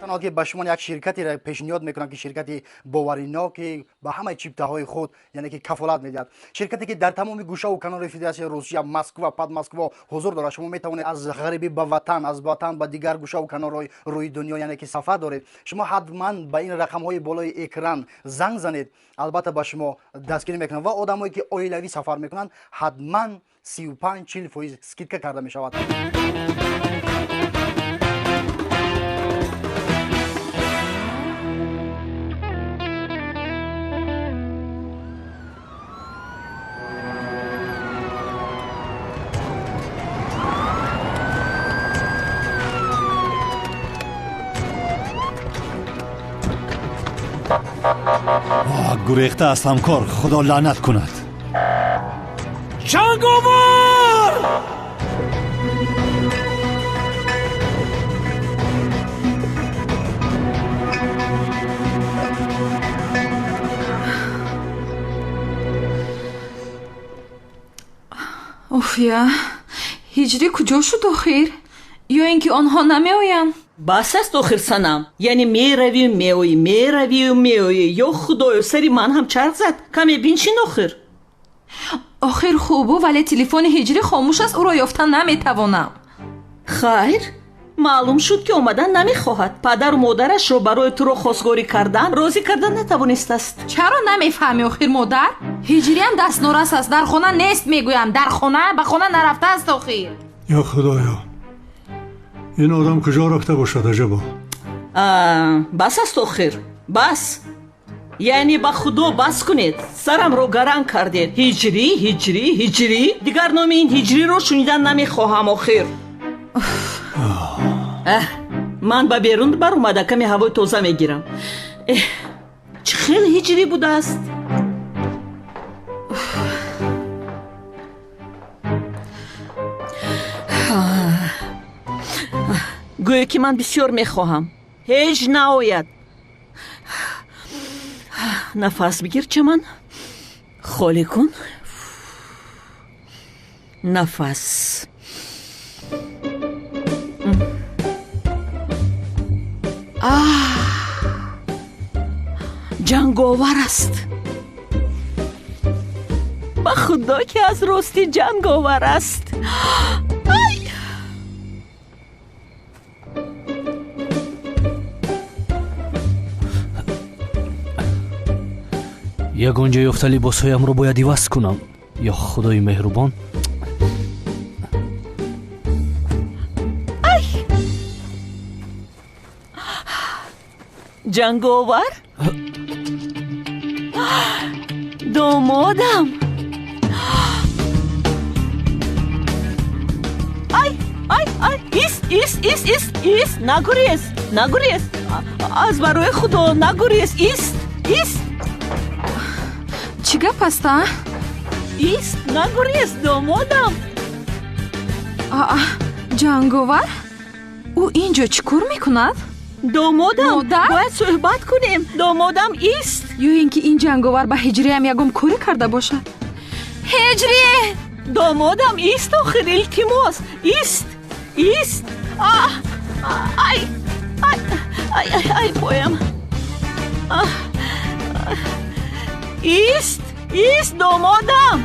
Танҳо ки ба шумо як ширкатеро пешниҳод мекунам, ки ширкати боваринок, ки ба ҳамаи чиптаҳои худ, яъне ки кафолат медиҳад, ширкате ки дар тамоми гӯшаву канори Федератсияи Русия, Москва, Подмосква ҳузур дорад. Шумо метавонед аз ғарибӣ ба ватан, аз ватан ба дигар гӯшаву канорҳои рӯи дунё, яъне ки сафар доред. Шумо ҳатман ба ин рақамҳои болои экран занг занед, албатта ба шумо дастгирӣ мекунанд. Ва одамое ки оилавӣ сафар мекунанд, ҳатман 35-40% скидка карда мешавад. Гурехта аст, ҳамкор, худо лаънат кунад. Ҷанговар! Офия, Ҳиҷрӣ куҷо шуд охир? Ё ин ки онҳо намеоянд? Бас аст охир, Санам. Яъне меравию меоӣ, меравию меоӣ. Ё Худоё, сари ман ҳам чарх зад. Каме биншин охир. Охир хубу, вале телефони Ҳиҷрӣ хомӯш аст, ӯро ёфта наметавонам. Хайр, маълум шуд, ки омадан намехоҳад. Падару модарашро барои туро хостгорӣ кардан розӣ карда натавонистааст. Чаро намефаҳмӣ охир, модар? Ҳиҷриам дастнорас аст, дар хона нест мегӯям, дар хона, ба хона нарафтааст охир. Ё Худоё, ин одам куҷо рафта бошад аҷабо? Бас аст охир, бас. Яъне ба Худо, бас кунед, сарамро гаранг кардед. Ҳиҷрӣ, Ҳиҷрӣ, Ҳиҷрӣ. Дигар номи ин Ҳиҷриро шунидан намехоҳам охир. Ман ба берун баромада каме ҳавои тоза мегирам. Чӣ хел ҳиҷрӣ будааст? Гӯё ки ман бисёр мехоҳам, ҳеҷ наояд. Нафас бигир, Чаман, холӣ кун нафас. Ҷанговар аст, ба Худо, ки аз ростӣ ҷанговар аст. Ай! Ягон ҷо ёфта либосҳоямро бояд иваз кунам. Ё Худои меҳрубон! Ай! Ҷанговар, домодам. Ай, ай, ай, ист, ист, ист, ист, ист, нагурез, нагурез, аз барои Худо, нагурез, ист, ист. Чӣ гап аст, а? Ист, нагурез, домодам. Аа, Ҷанговар, ӯ ин ҷо чӣ кор мекунад? Домодам. Модар? Бояд суҳбат кунем, домодам, ист. Ё ин ки ин Ҷанговар ба Ҳиҷриам ягон коре карда бошад? Ҳиҷрӣ! Домодам, ист охир, илтимос, ист, ист. Ай, ай, ай, ай, ай, поям. Ист, ист, домодам.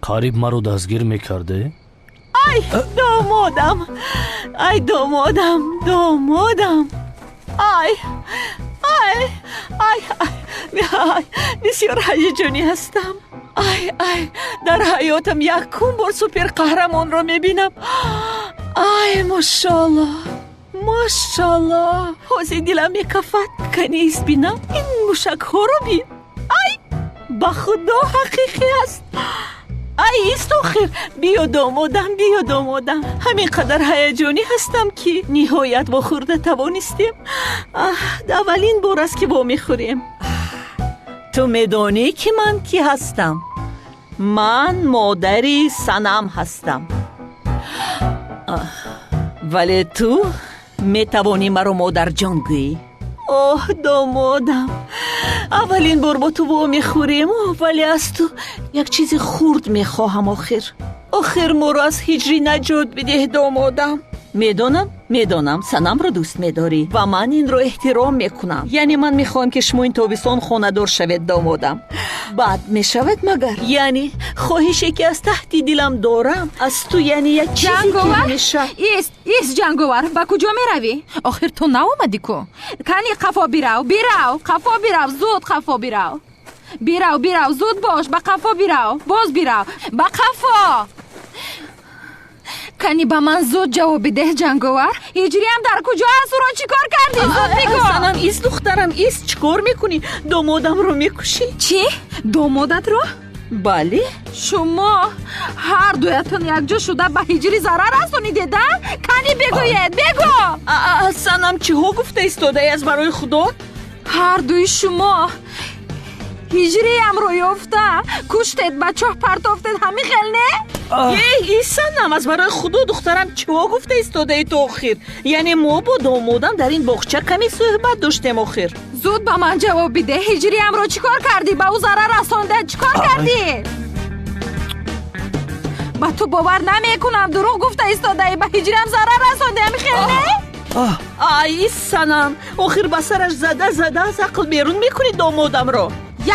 Қариб маро дастгир мекарде? Ай, домодам, ай, домодам, домодам, ай, ай, ай, ай, бисёр ҳаяҷонӣ ҳастам. Ай, ай, дар ҳаётам якум бор суперқаҳрамонро мебинам. Ай, мошоалло, мошоалло, ҳозир дилам мекафад. Кани ист бинам, ин мушакҳоро бин. Ай, ба худо ҳақиқӣ аст. Ай, ист охир, биё домодам, биё домодам. Ҳамин қадар ҳаяҷонӣ ҳастам, ки ниҳоят вохӯрда тавонистем. Аввалин бор аст, ки вомехӯрем. Ту медонӣ, ки ман кӣ ҳастам? Ман модари Санам ҳастам, вале ту метавонӣ маро модарҷон гӯӣ. Оҳ, домодам, аввалин бор бо ту вомехӯрем, вале аз ту як чизи хурд мехоҳам. Охир, охир моро аз ҳиҷрӣ наҷот бидеҳ, домодам. Медонам, медонам, Санамро дӯст медорӣ ва ман инро эҳтиром мекунам. Яъне ман мехоҳам, ки шумо ин тобистон хонадор шавед, домодам. Бад мешавад магар? Яъне хоҳише, ки аз таҳти дилам дорам аз ту, яъне як чизе ки меша. Ист, ист, Ҷанговар, ба куҷо меравӣ? Охир ту наомадӣ ку. Кани қафо бирав, бирав, қафо бирав, зуд қафо бирав. Бирав, бирав, зуд бош, ба қафо бирав, боз бирав, ба қафо. Кани ба ман зуд ҷавоб бидеҳ, Ҷанговар. Ҳиҷриям дар куҷо аст? Ӯро чӣ кор кардӣ? Зуд бигӯ. Санам, ист, духтарам, ист, чӣ кор мекунӣ? Домодамро мекушӣ. Чӣ? Домодатро? Бале. Шумо ҳар дуятон якҷо шуда ба ҳиҷрӣ зарар расонидед, а? Кани бигӯед, бигӯ. Санам, чиҳо гуфта истодаи аз барои худо? Ҳар дуи шумо ҳиҷриямро ёфта куштед, ба чоҳ партофтед, ҳамин хел не? Эй, Санам, аз барои худо, духтарам, чиҳо гуфта истодаи ту охир? Яъне мо бо домодам дар ин боғча каме суҳбат доштем охир. Зуд ба ман ҷавоб бидеҳ, ҳиҷриямро чӣ кор кардӣ? Ба ӯ зарар расонда чӣ кор кардӣ? Ба ту бовар намекунам, дурӯғ гуфта истодаӣ. Ба ҳиҷриям зарар расонди, ҳамин хел не? Ай, Санам, охир ба сараш зада зада аз ақл берун мекунӣ домодамро.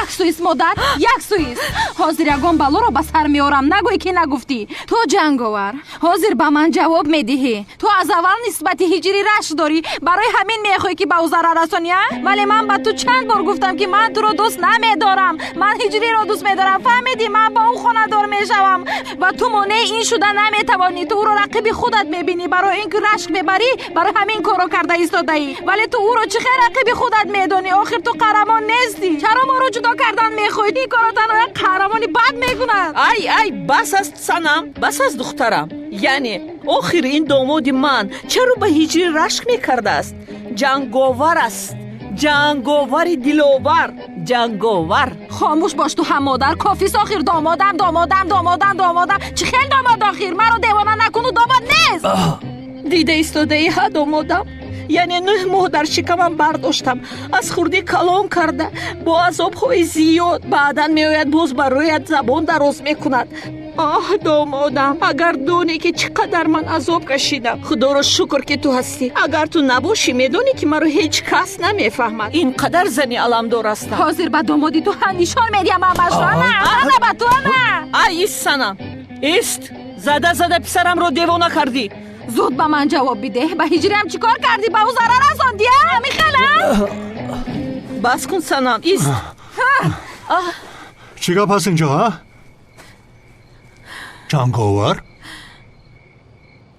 Як суист, модар, як суист. Ҳозир ягон балоро ба сар меорам, нагӯй, ки нагуфтӣ. Ту, Ҷанговар, ҳозир ба ман ҷавоб медиҳӣ. Ту аз аввал нисбати ҳиҷрӣ рашк дорӣ, барои ҳамин мехоҳӣ, ки ба ӯ зарар расонӣ, а? Вале ман ба ту чанд бор гуфтам, ки ман туро дӯст намедорам, ман ҳиҷриро дӯст медорам, фаҳмидӣ? Ман ба ӯ хонадор мешавам ва ту монеи ин шуда наметавонӣ. Ту ӯро рақиби худат мебинӣ, барои ин ки рашк мебарӣ, барои ҳамин корро карда истодаӣ. Вале ту ӯро чӣ хел рақиби худат медонӣ? Охир ту қаҳрамон нестӣ. Чаро моро ҷудо кардан мехоҳӣ? Ин корро танҳо як қаҳрамони бад мекунад. Ай, ай, бас аст, Санам, бас аст, духтарам. Яъне охир ин домоди ман чаро ба ҳиҷрӣ рашк мекардааст? Ҷанговар аст, ҷанговари диловар, ҷанговар. Хомӯш бош ту ҳам, модар, кофист охир. Домодам, домодам, домодам, домодам. Чӣ хел домод охир? Маро девона накуну, домод нест. Дида истодаи ҳа, домодам. Яъне 9 моҳ дар шикамам бардоштам, аз хурдӣ калон карда, бо азобҳои зиёд. Баъдан меояд, боз ба рӯят забон дароз мекунад. Оҳ, домодам, агар донӣ, ки чӣ қадар ман азоб кашидам. Худоро шукр, ки ту ҳастӣ. Агар ту набошӣ, медонӣ, ки маро ҳеҷ кас намефаҳмад. Ин қадар зани аламдор ҳастам. Ҳозир ба домоди ту ҳам нишон медиҳам ҳамашро. Ана, ана ба ту, ана. Ай, ист, Санам, ист. Зада зада писарамро девона кардӣ. Зуд ба ман ҷавоб бидеҳ, ба ҳиҷриам чӣ кор кардӣ? Ба ӯ зарар расондӣ, а? Ҳамин хел, а? Бас кун, Санам, ист. Чӣ гап ҳаст инҷо, а? Ҷанговар?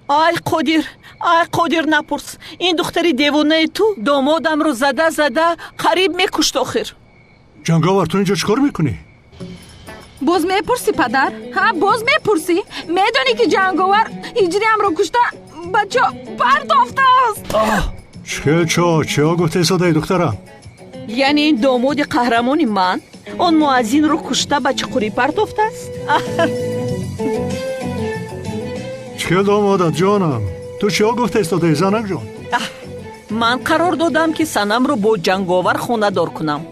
Ай, Қодир, ай, Қодир, напурс. Ин духтари девонаи ту домодамро зада зада қариб мекушт охир. Ҷанговар, ту инҷо чӣ кор мекунӣ? Боз мепурсӣ, падар? Ҳа, боз мепурсӣ? Медонӣ, ки Ҷанговар ҳиҷриамро кушта ба чоҳ партофтааст. Чӣ чо? Чиҳо гуфта истодаи, духтарам? Яъне ин домоди қаҳрамони ман он муаззинро кушта ба чуқурӣ партофтааст. Чӣ хел домодат, ҷонам? Ту чиҳо гуфта истодаи, занакҷон? Ман қарор додам, ки Санамро бо Ҷанговар хонадор кунам.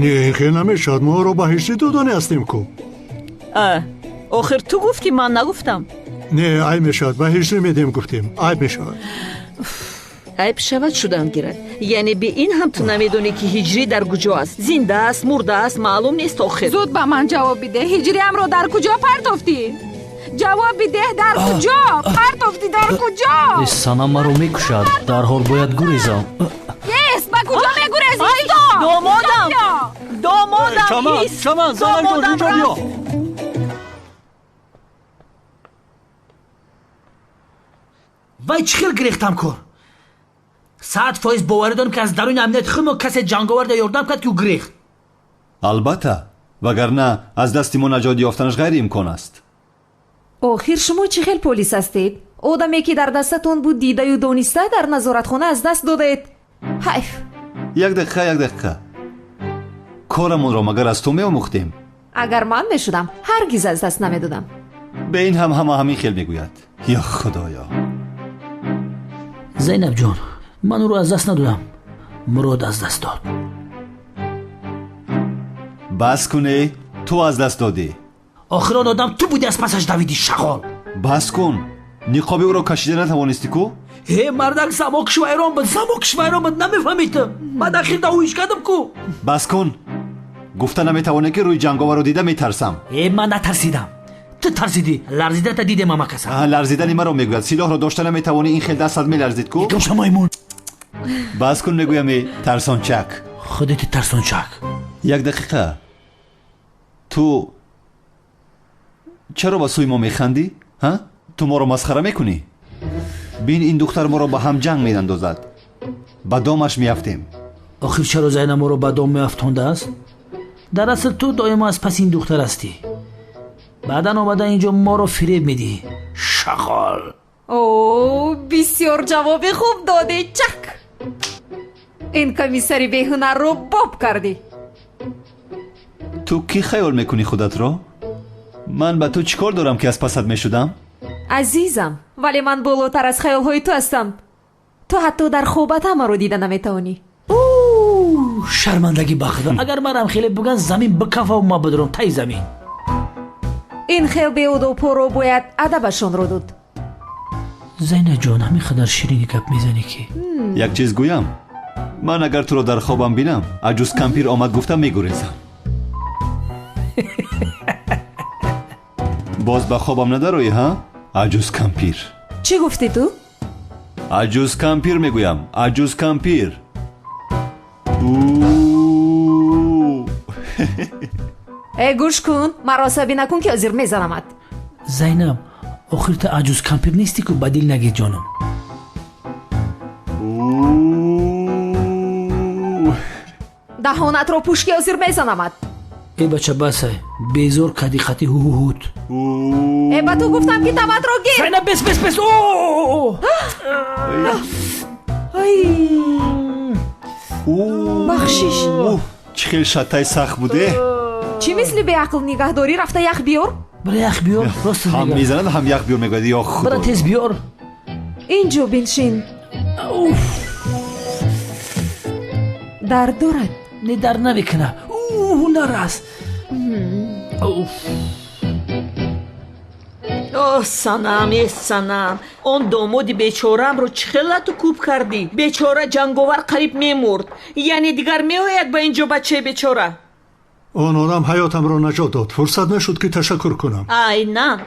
Не, ин хел намешавад, мо ӯро ба ҳиҷрӣ додонӣ ҳастем ку. Охир ту гуфтӣ, ман нагуфтам. Не, айб мешавад, ба ҳиҷрӣ медиҳем гуфтем, айб мешавад. Айб шавад шудан гирад. Яъне бе ин ҳам ту намедонӣ, ки Ҳиҷрӣ дар куҷо аст. Зинда аст, мурда аст, маълум нест охир. Зуд ба ман ҷавоб бидеҳ. Ҳиҷриамро дар куҷо партофтӣ? Ҷавоб бидеҳ, дар куҷо партофтӣ, дар куҷо? Санам маро мекушад, дарҳол бояд гурезам. Ес, ба куҷо мегурезӣ? Домодам, домодам, Чаман, Чаман, занакҷон, инҷо биё. Вай чӣ хел гирехтам кор? 100% боварӣ дорем, ки аз даруни амнияти худ мо касе ҷанговарда ёрдам кард, ки ӯ гирехт. Албатта, вагарна аз дасти мо наҷот ёфтанаш ғайриимкон аст. Охир шумо чӣ хел полис ҳастед? Одаме, ки дар дастатон буд, дидаю дониста дар назоратхона аз даст додаед. Ҳайф. Як дақиқа, як дақиқа. Корамонро магар аз ту меомӯхтем? Агар ман мешудам, ҳаргиз аз даст намедодам. Бе ин ҳам ҳама ҳамин хел мегӯяд. Ё худоё. Зайнабҷон, ман ӯро аз даст надодам, Мурод аз даст дод. Бас куне, ту аз даст додӣ. Охир он одам ту будӣ, аз пасаш давидӣ, шағол. Бас кун, ниқоби ӯро кашида натавонистӣ ку? Э, мардак, замокш вайрон буд, замокш вайрон буд, намефаҳмӣ ту. Баъд ахир давоиш кардам ку. Бас кун, гуфта наметавонӣ, ки рӯи ҷанговарро дида метарсам. Э, ман натарсидам, ту тарсидӣ, ларзидата дидем ҳама каса. Ларзидани маро мегӯяд. Силоҳро дошта наметавонӣ, ин хел дастат меларзид ку. Гумша, маймун. Бас кун, мегӯям, э тарсончак. Худати тарсончак. Як дақиқа, ту чаро ба сӯи мо механдӣ? Ҳа, ту моро масхара мекунӣ? Бин, ин духтар моро ба ҳам ҷанг меандозад, ба домаш меафтем. Охир чаро Зайнаб моро ба дом меафтондааст? Дар асл ту доимо аз паси ин духтар ҳастӣ, баъдан омада инҷо моро фиреб медиҳӣ, шағол. О, бисёр ҷавоби хуб додӣ, чак. Ин комиссари беҳунарро боб кардӣ. Ту кӣ хаёл мекунӣ худатро? Ман ба ту чӣ кор дорам, ки аз пасат мешудам? Азизам, вале ман болотар аз хаёлҳои ту ҳастам. Ту ҳатто дар хобат ҳамаро дида наметавонӣ. Шармандагӣ ба худо, агар манам хеле буган, замин бикафаву ма бидурам таи замин. Ин хел беодобҳоро бояд адабашонро дод. Зайнаҷон, ҳамин қадар ширини гап мезанӣ, ки Як чиз гӯям, ман агар туро дар хобам бинам, аҷуз кампир омад гуфта мегурезам. Боз ба хобам надароӣ, ҳа, аҷуз кампир? Чӣ гуфтӣ ту? Аҷуз кампир мегӯям, аҷуз кампир. Э, гӯш кун, маро асабӣ накун, ки ҳозир мезанамат. Зайнаб, охир ту аҷуз кампир нестӣ ку, ба дил нагир, ҷонам. Даҳонатро пӯш, ки ҳозир мезанамат. Э, бача, басай, безор кади қати ҳуҳуҳут. Э, ба ту гуфтам, ки табатро гир. Зайнаб, бес, бес, бес. Ай, бахшиш. Чӣ хел шаттаи сахт буде. Чӣ мисли беақл нигаҳдорӣ? Рафта ях биёр. Бира ях биёр, рост. Ҳам мезанад, ҳам ях биёр мегӯяд, ё худо. Бира тез биёр. Инҷо биншин. Дард дорад? Не, дард намекуна. Ҳунар аст. О, санам, э санам, он домоди бечораамро чӣ хел лату кӯб кардӣ? Бечора ҷанговар қариб мемурд. Яъне дигар меояд ба инҷо бачаи бечора? Он одам ҳаётамро наҷот дод, фурсат нашуд, ки ташаккур кунам. Айнан.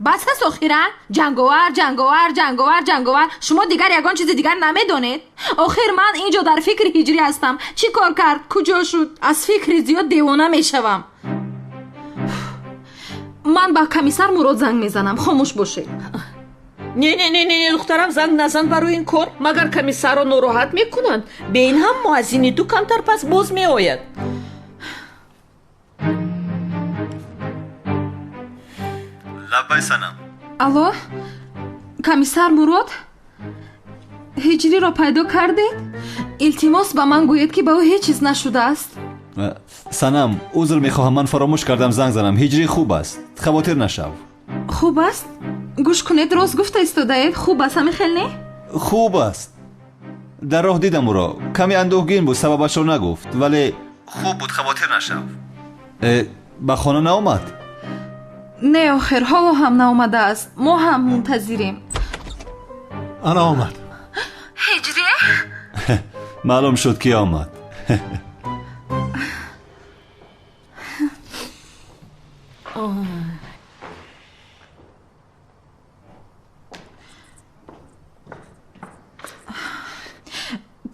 Бас аст охира. Ҷанговар, ҷанговар, ҷанговар, ҷанговар. Шумо дигар ягон чизи дигар намедонед? Охир ман инҷо дар фикри Ҳиҷрӣ ҳастам. Чӣ кор кард, куҷо шуд? Аз фикри зиёд девона мешавам. Ман ба комиссар Мурод занг мезанам, хомӯш бошед. Не, не, не, не, духтарам, занг назан барои ин кор. Магар комиссарро нороҳат мекунанд? Бе ин ҳам муаззини ту камтар пас боз меояд. Лаббай, санам. Алло, комиссар Мурод, Ҳиҷриро пайдо кардед? Илтимос, ба ман гӯед, ки ба ӯ ҳеҷ чиз нашудааст. Санам, узр мехоҳам, ман фаромӯш кардам занг занам. Ҳиҷрӣ хуб аст, хавотир нашав. Хуб аст? Гӯш кунед, рост гуфта истодаед? Хуб аст, ҳамин хел не? Хуб аст. Дар роҳ дидам ӯро, каме андӯҳгин буд, сабабашро нагуфт, вале хуб буд, хавотир нашав. Ба хона наомад? Не, охир ҳоло ҳам наомадааст, мо ҳам мунтазирем. Ана омад. Маълум шуд, ки омад.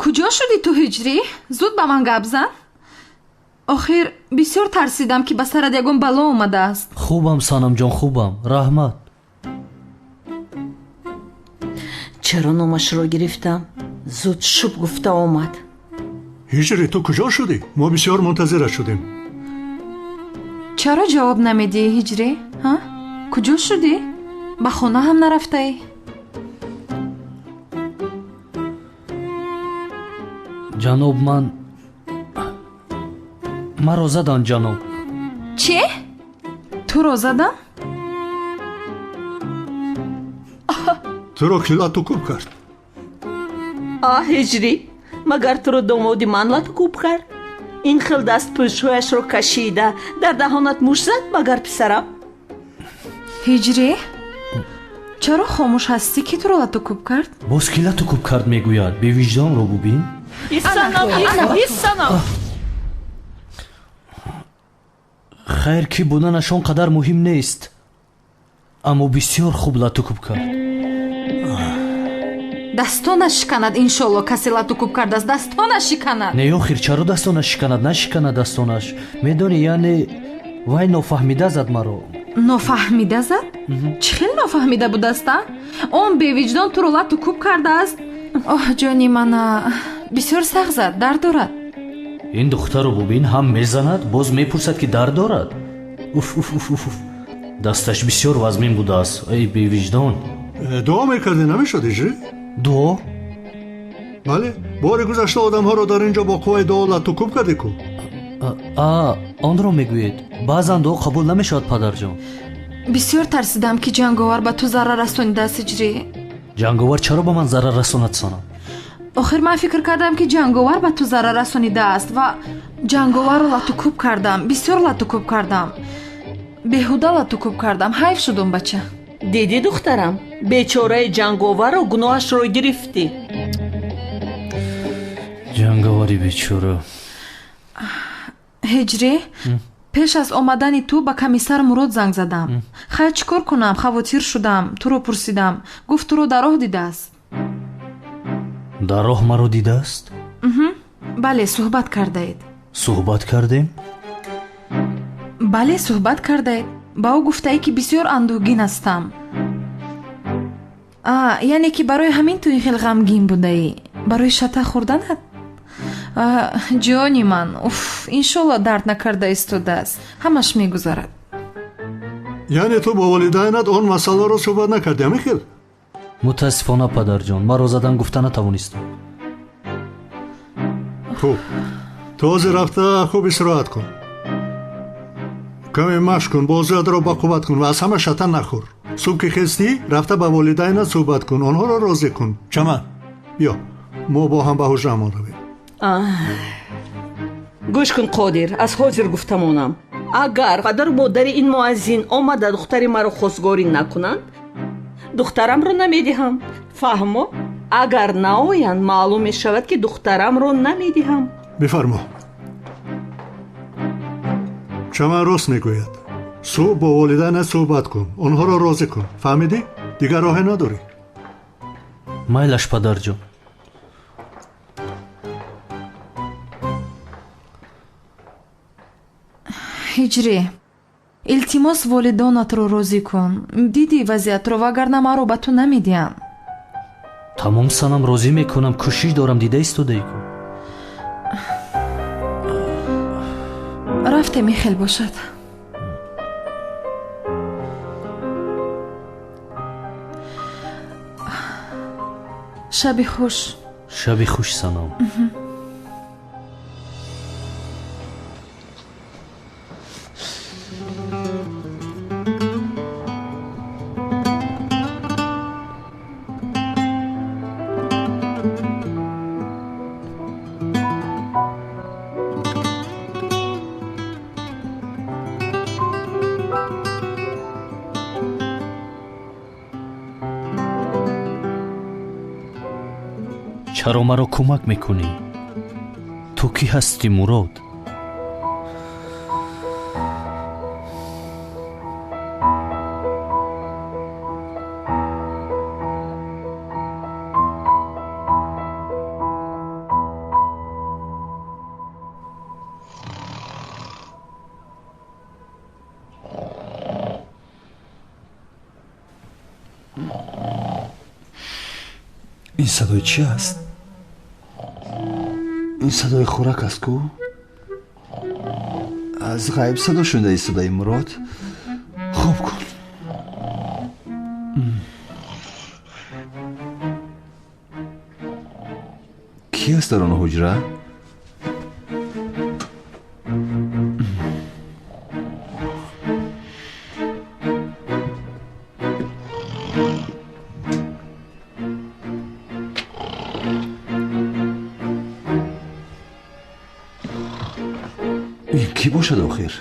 Куҷо шудӣ ту, Ҳиҷрӣ? Зуд ба ман гап зан. Охир бисёр тарсидам, ки ба сарат ягон бало омадааст. Хубам, Санамҷон, хубам, раҳмат. Чаро номашро гирифтам? Зуд шуб гуфта омад. Ҳиҷрӣ, ту куҷо шудӣ? Мо бисёр мунтазират шудем. Чаро ҷавоб намедиҳӣ, Ҳиҷрӣ? Ҳа, куҷо шудӣ? Ба хона ҳам нарафтаӣ? Ҷаноб, ман маро задан, ҷаноб. Чӣ? Туро задан? Туро ки лату кӯб кард? А, Ҳиҷрӣ, магар туро домоди ман лату кӯб кард? Ин хел даст пӯшҳояшро кашида дар даҳонат муш зад, магар писарам? Ҳиҷрӣ, чаро хомӯш ҳастӣ? Ки туро лату кӯб кард? Боз ки лату кӯб кард мегӯяд? Бевиҷдонро бубин. Исанам. Хайр, ки буданаш он қадар муҳим нест, аммо бисёр хуб лату кӯб кард. Дастонаш шиканад, иншолло, касе лату кӯб кардааст, дастонаш шиканад. Не, охир чаро дастонаш шиканад? Нашиканад дастонаш. Медонӣ, яъне вай нофаҳмида зад маро. Нофаҳмида зад? Чӣ хел нофаҳмида будааст, а? Он бевиҷдон туро лату кӯб кардааст. Оҳ, ҷони мана, бисёр сахт зад, дард дорад. Ин духтарро бубин, ҳам мезанад, боз мепурсад, ки дард дорад. Уф, уф, уф, уф, дасташ бисёр вазмин будааст. Эй бевиҷдон. Дуо мекардӣ, намешуд, Ҳиҷрӣ? Дуо? Бале, бори гузашта одамҳоро дар ин ҷо бо қувваи дуо лату кӯб кардӣ ку. А, онро мегӯед. Баъзан дуо қабул намешавад, падарҷон. Бисёр тарсидам, ки ҷанговар ба ту зарар расонидааст, Ҳиҷрӣ. Ҷанговар чаро ба ман зарар расонад, Санам? Охир ман фикр кардам, ки ҷанговар ба ту зарар расонидааст ва ҷанговарро лату кӯб кардам, бисёр лату кӯб кардам, беҳуда лату кӯб кардам. Ҳайф шудум, бача. Дидӣ, духтарам, бечораи ҷанговарро гуноҳашро гирифтӣ. Ҷанговари бечора. Ҳиҷрӣ, пеш аз омадани ту ба комиссар Мурод занг задам. Хайр, чӣ кор кунам, хавотир шудам, туро пурсидам. Гуфт, туро дар роҳ дидааст. Дар роҳ маро дидааст? Бале, суҳбат кардаед. Суҳбат кардем? Бале, суҳбат кардаед. Ба ӯ гуфтаӣ, ки бисёр андӯҳгин ҳастам. А, яъне ки барои ҳамин ту ин хел ғамгин будаӣ? Барои шата хӯрданат? Ҷони ман, уф, иншолло дард накарда истодааст, ҳамаш мегузарад. Яъне ту бо волидайнат он масъаларо суҳбат накардӣ, ҳамин хел? Мутаассифона, падарҷон, маро задан гуфта натавонистам. Хуб, ту ҳозир рафта хуб истироҳат кун, каме машқ кун, бозиятро бақувват кун ва аз ҳама шата нахӯр. Субҳ ки хестӣ, рафта ба волидайнат суҳбат кун, онҳоро розӣ кун. Чаман, биё, мо бо ҳам ба ҳуҷраамон равем. Гӯш кун, Қодир, аз ҳозир гуфтамонам, агар падару модари ин муаззин омада духтари маро хостгорӣ накунанд, духтарамро намедиҳам. Фаҳмо? Агар наоянд, маълум мешавад, ки духтарамро намедиҳам. Бифармо. Чаман рост мегӯяд. Субҳ бо волидайнат суҳбат кун, онҳоро розӣ кун. Фаҳмидӣ? Дигар роҳе надорӣ. Майлаш, падарҷон. Ҳиҷрӣ, илтимос, волидонатро розӣ кун. Дидӣ вазъиятро, вагарна маро ба ту намедиҳам. Тамом, Санам, розӣ мекунам, кӯшиш дорам, дида истодаӣ ку. Рафтем, ин хел бошад. Шаби хуш. Шаби хуш, Санам. Чаро маро кӯмак мекунӣ? Ту кӣ ҳастӣ, Мурод? Ин садои чӣ аст? Ин садои хӯрак аст ку? Аз ғайб садо шунида истодаи, Мурод. Хоб кун. Кӣ аст дар он ҳуҷра? Ин кӣ бошад охир?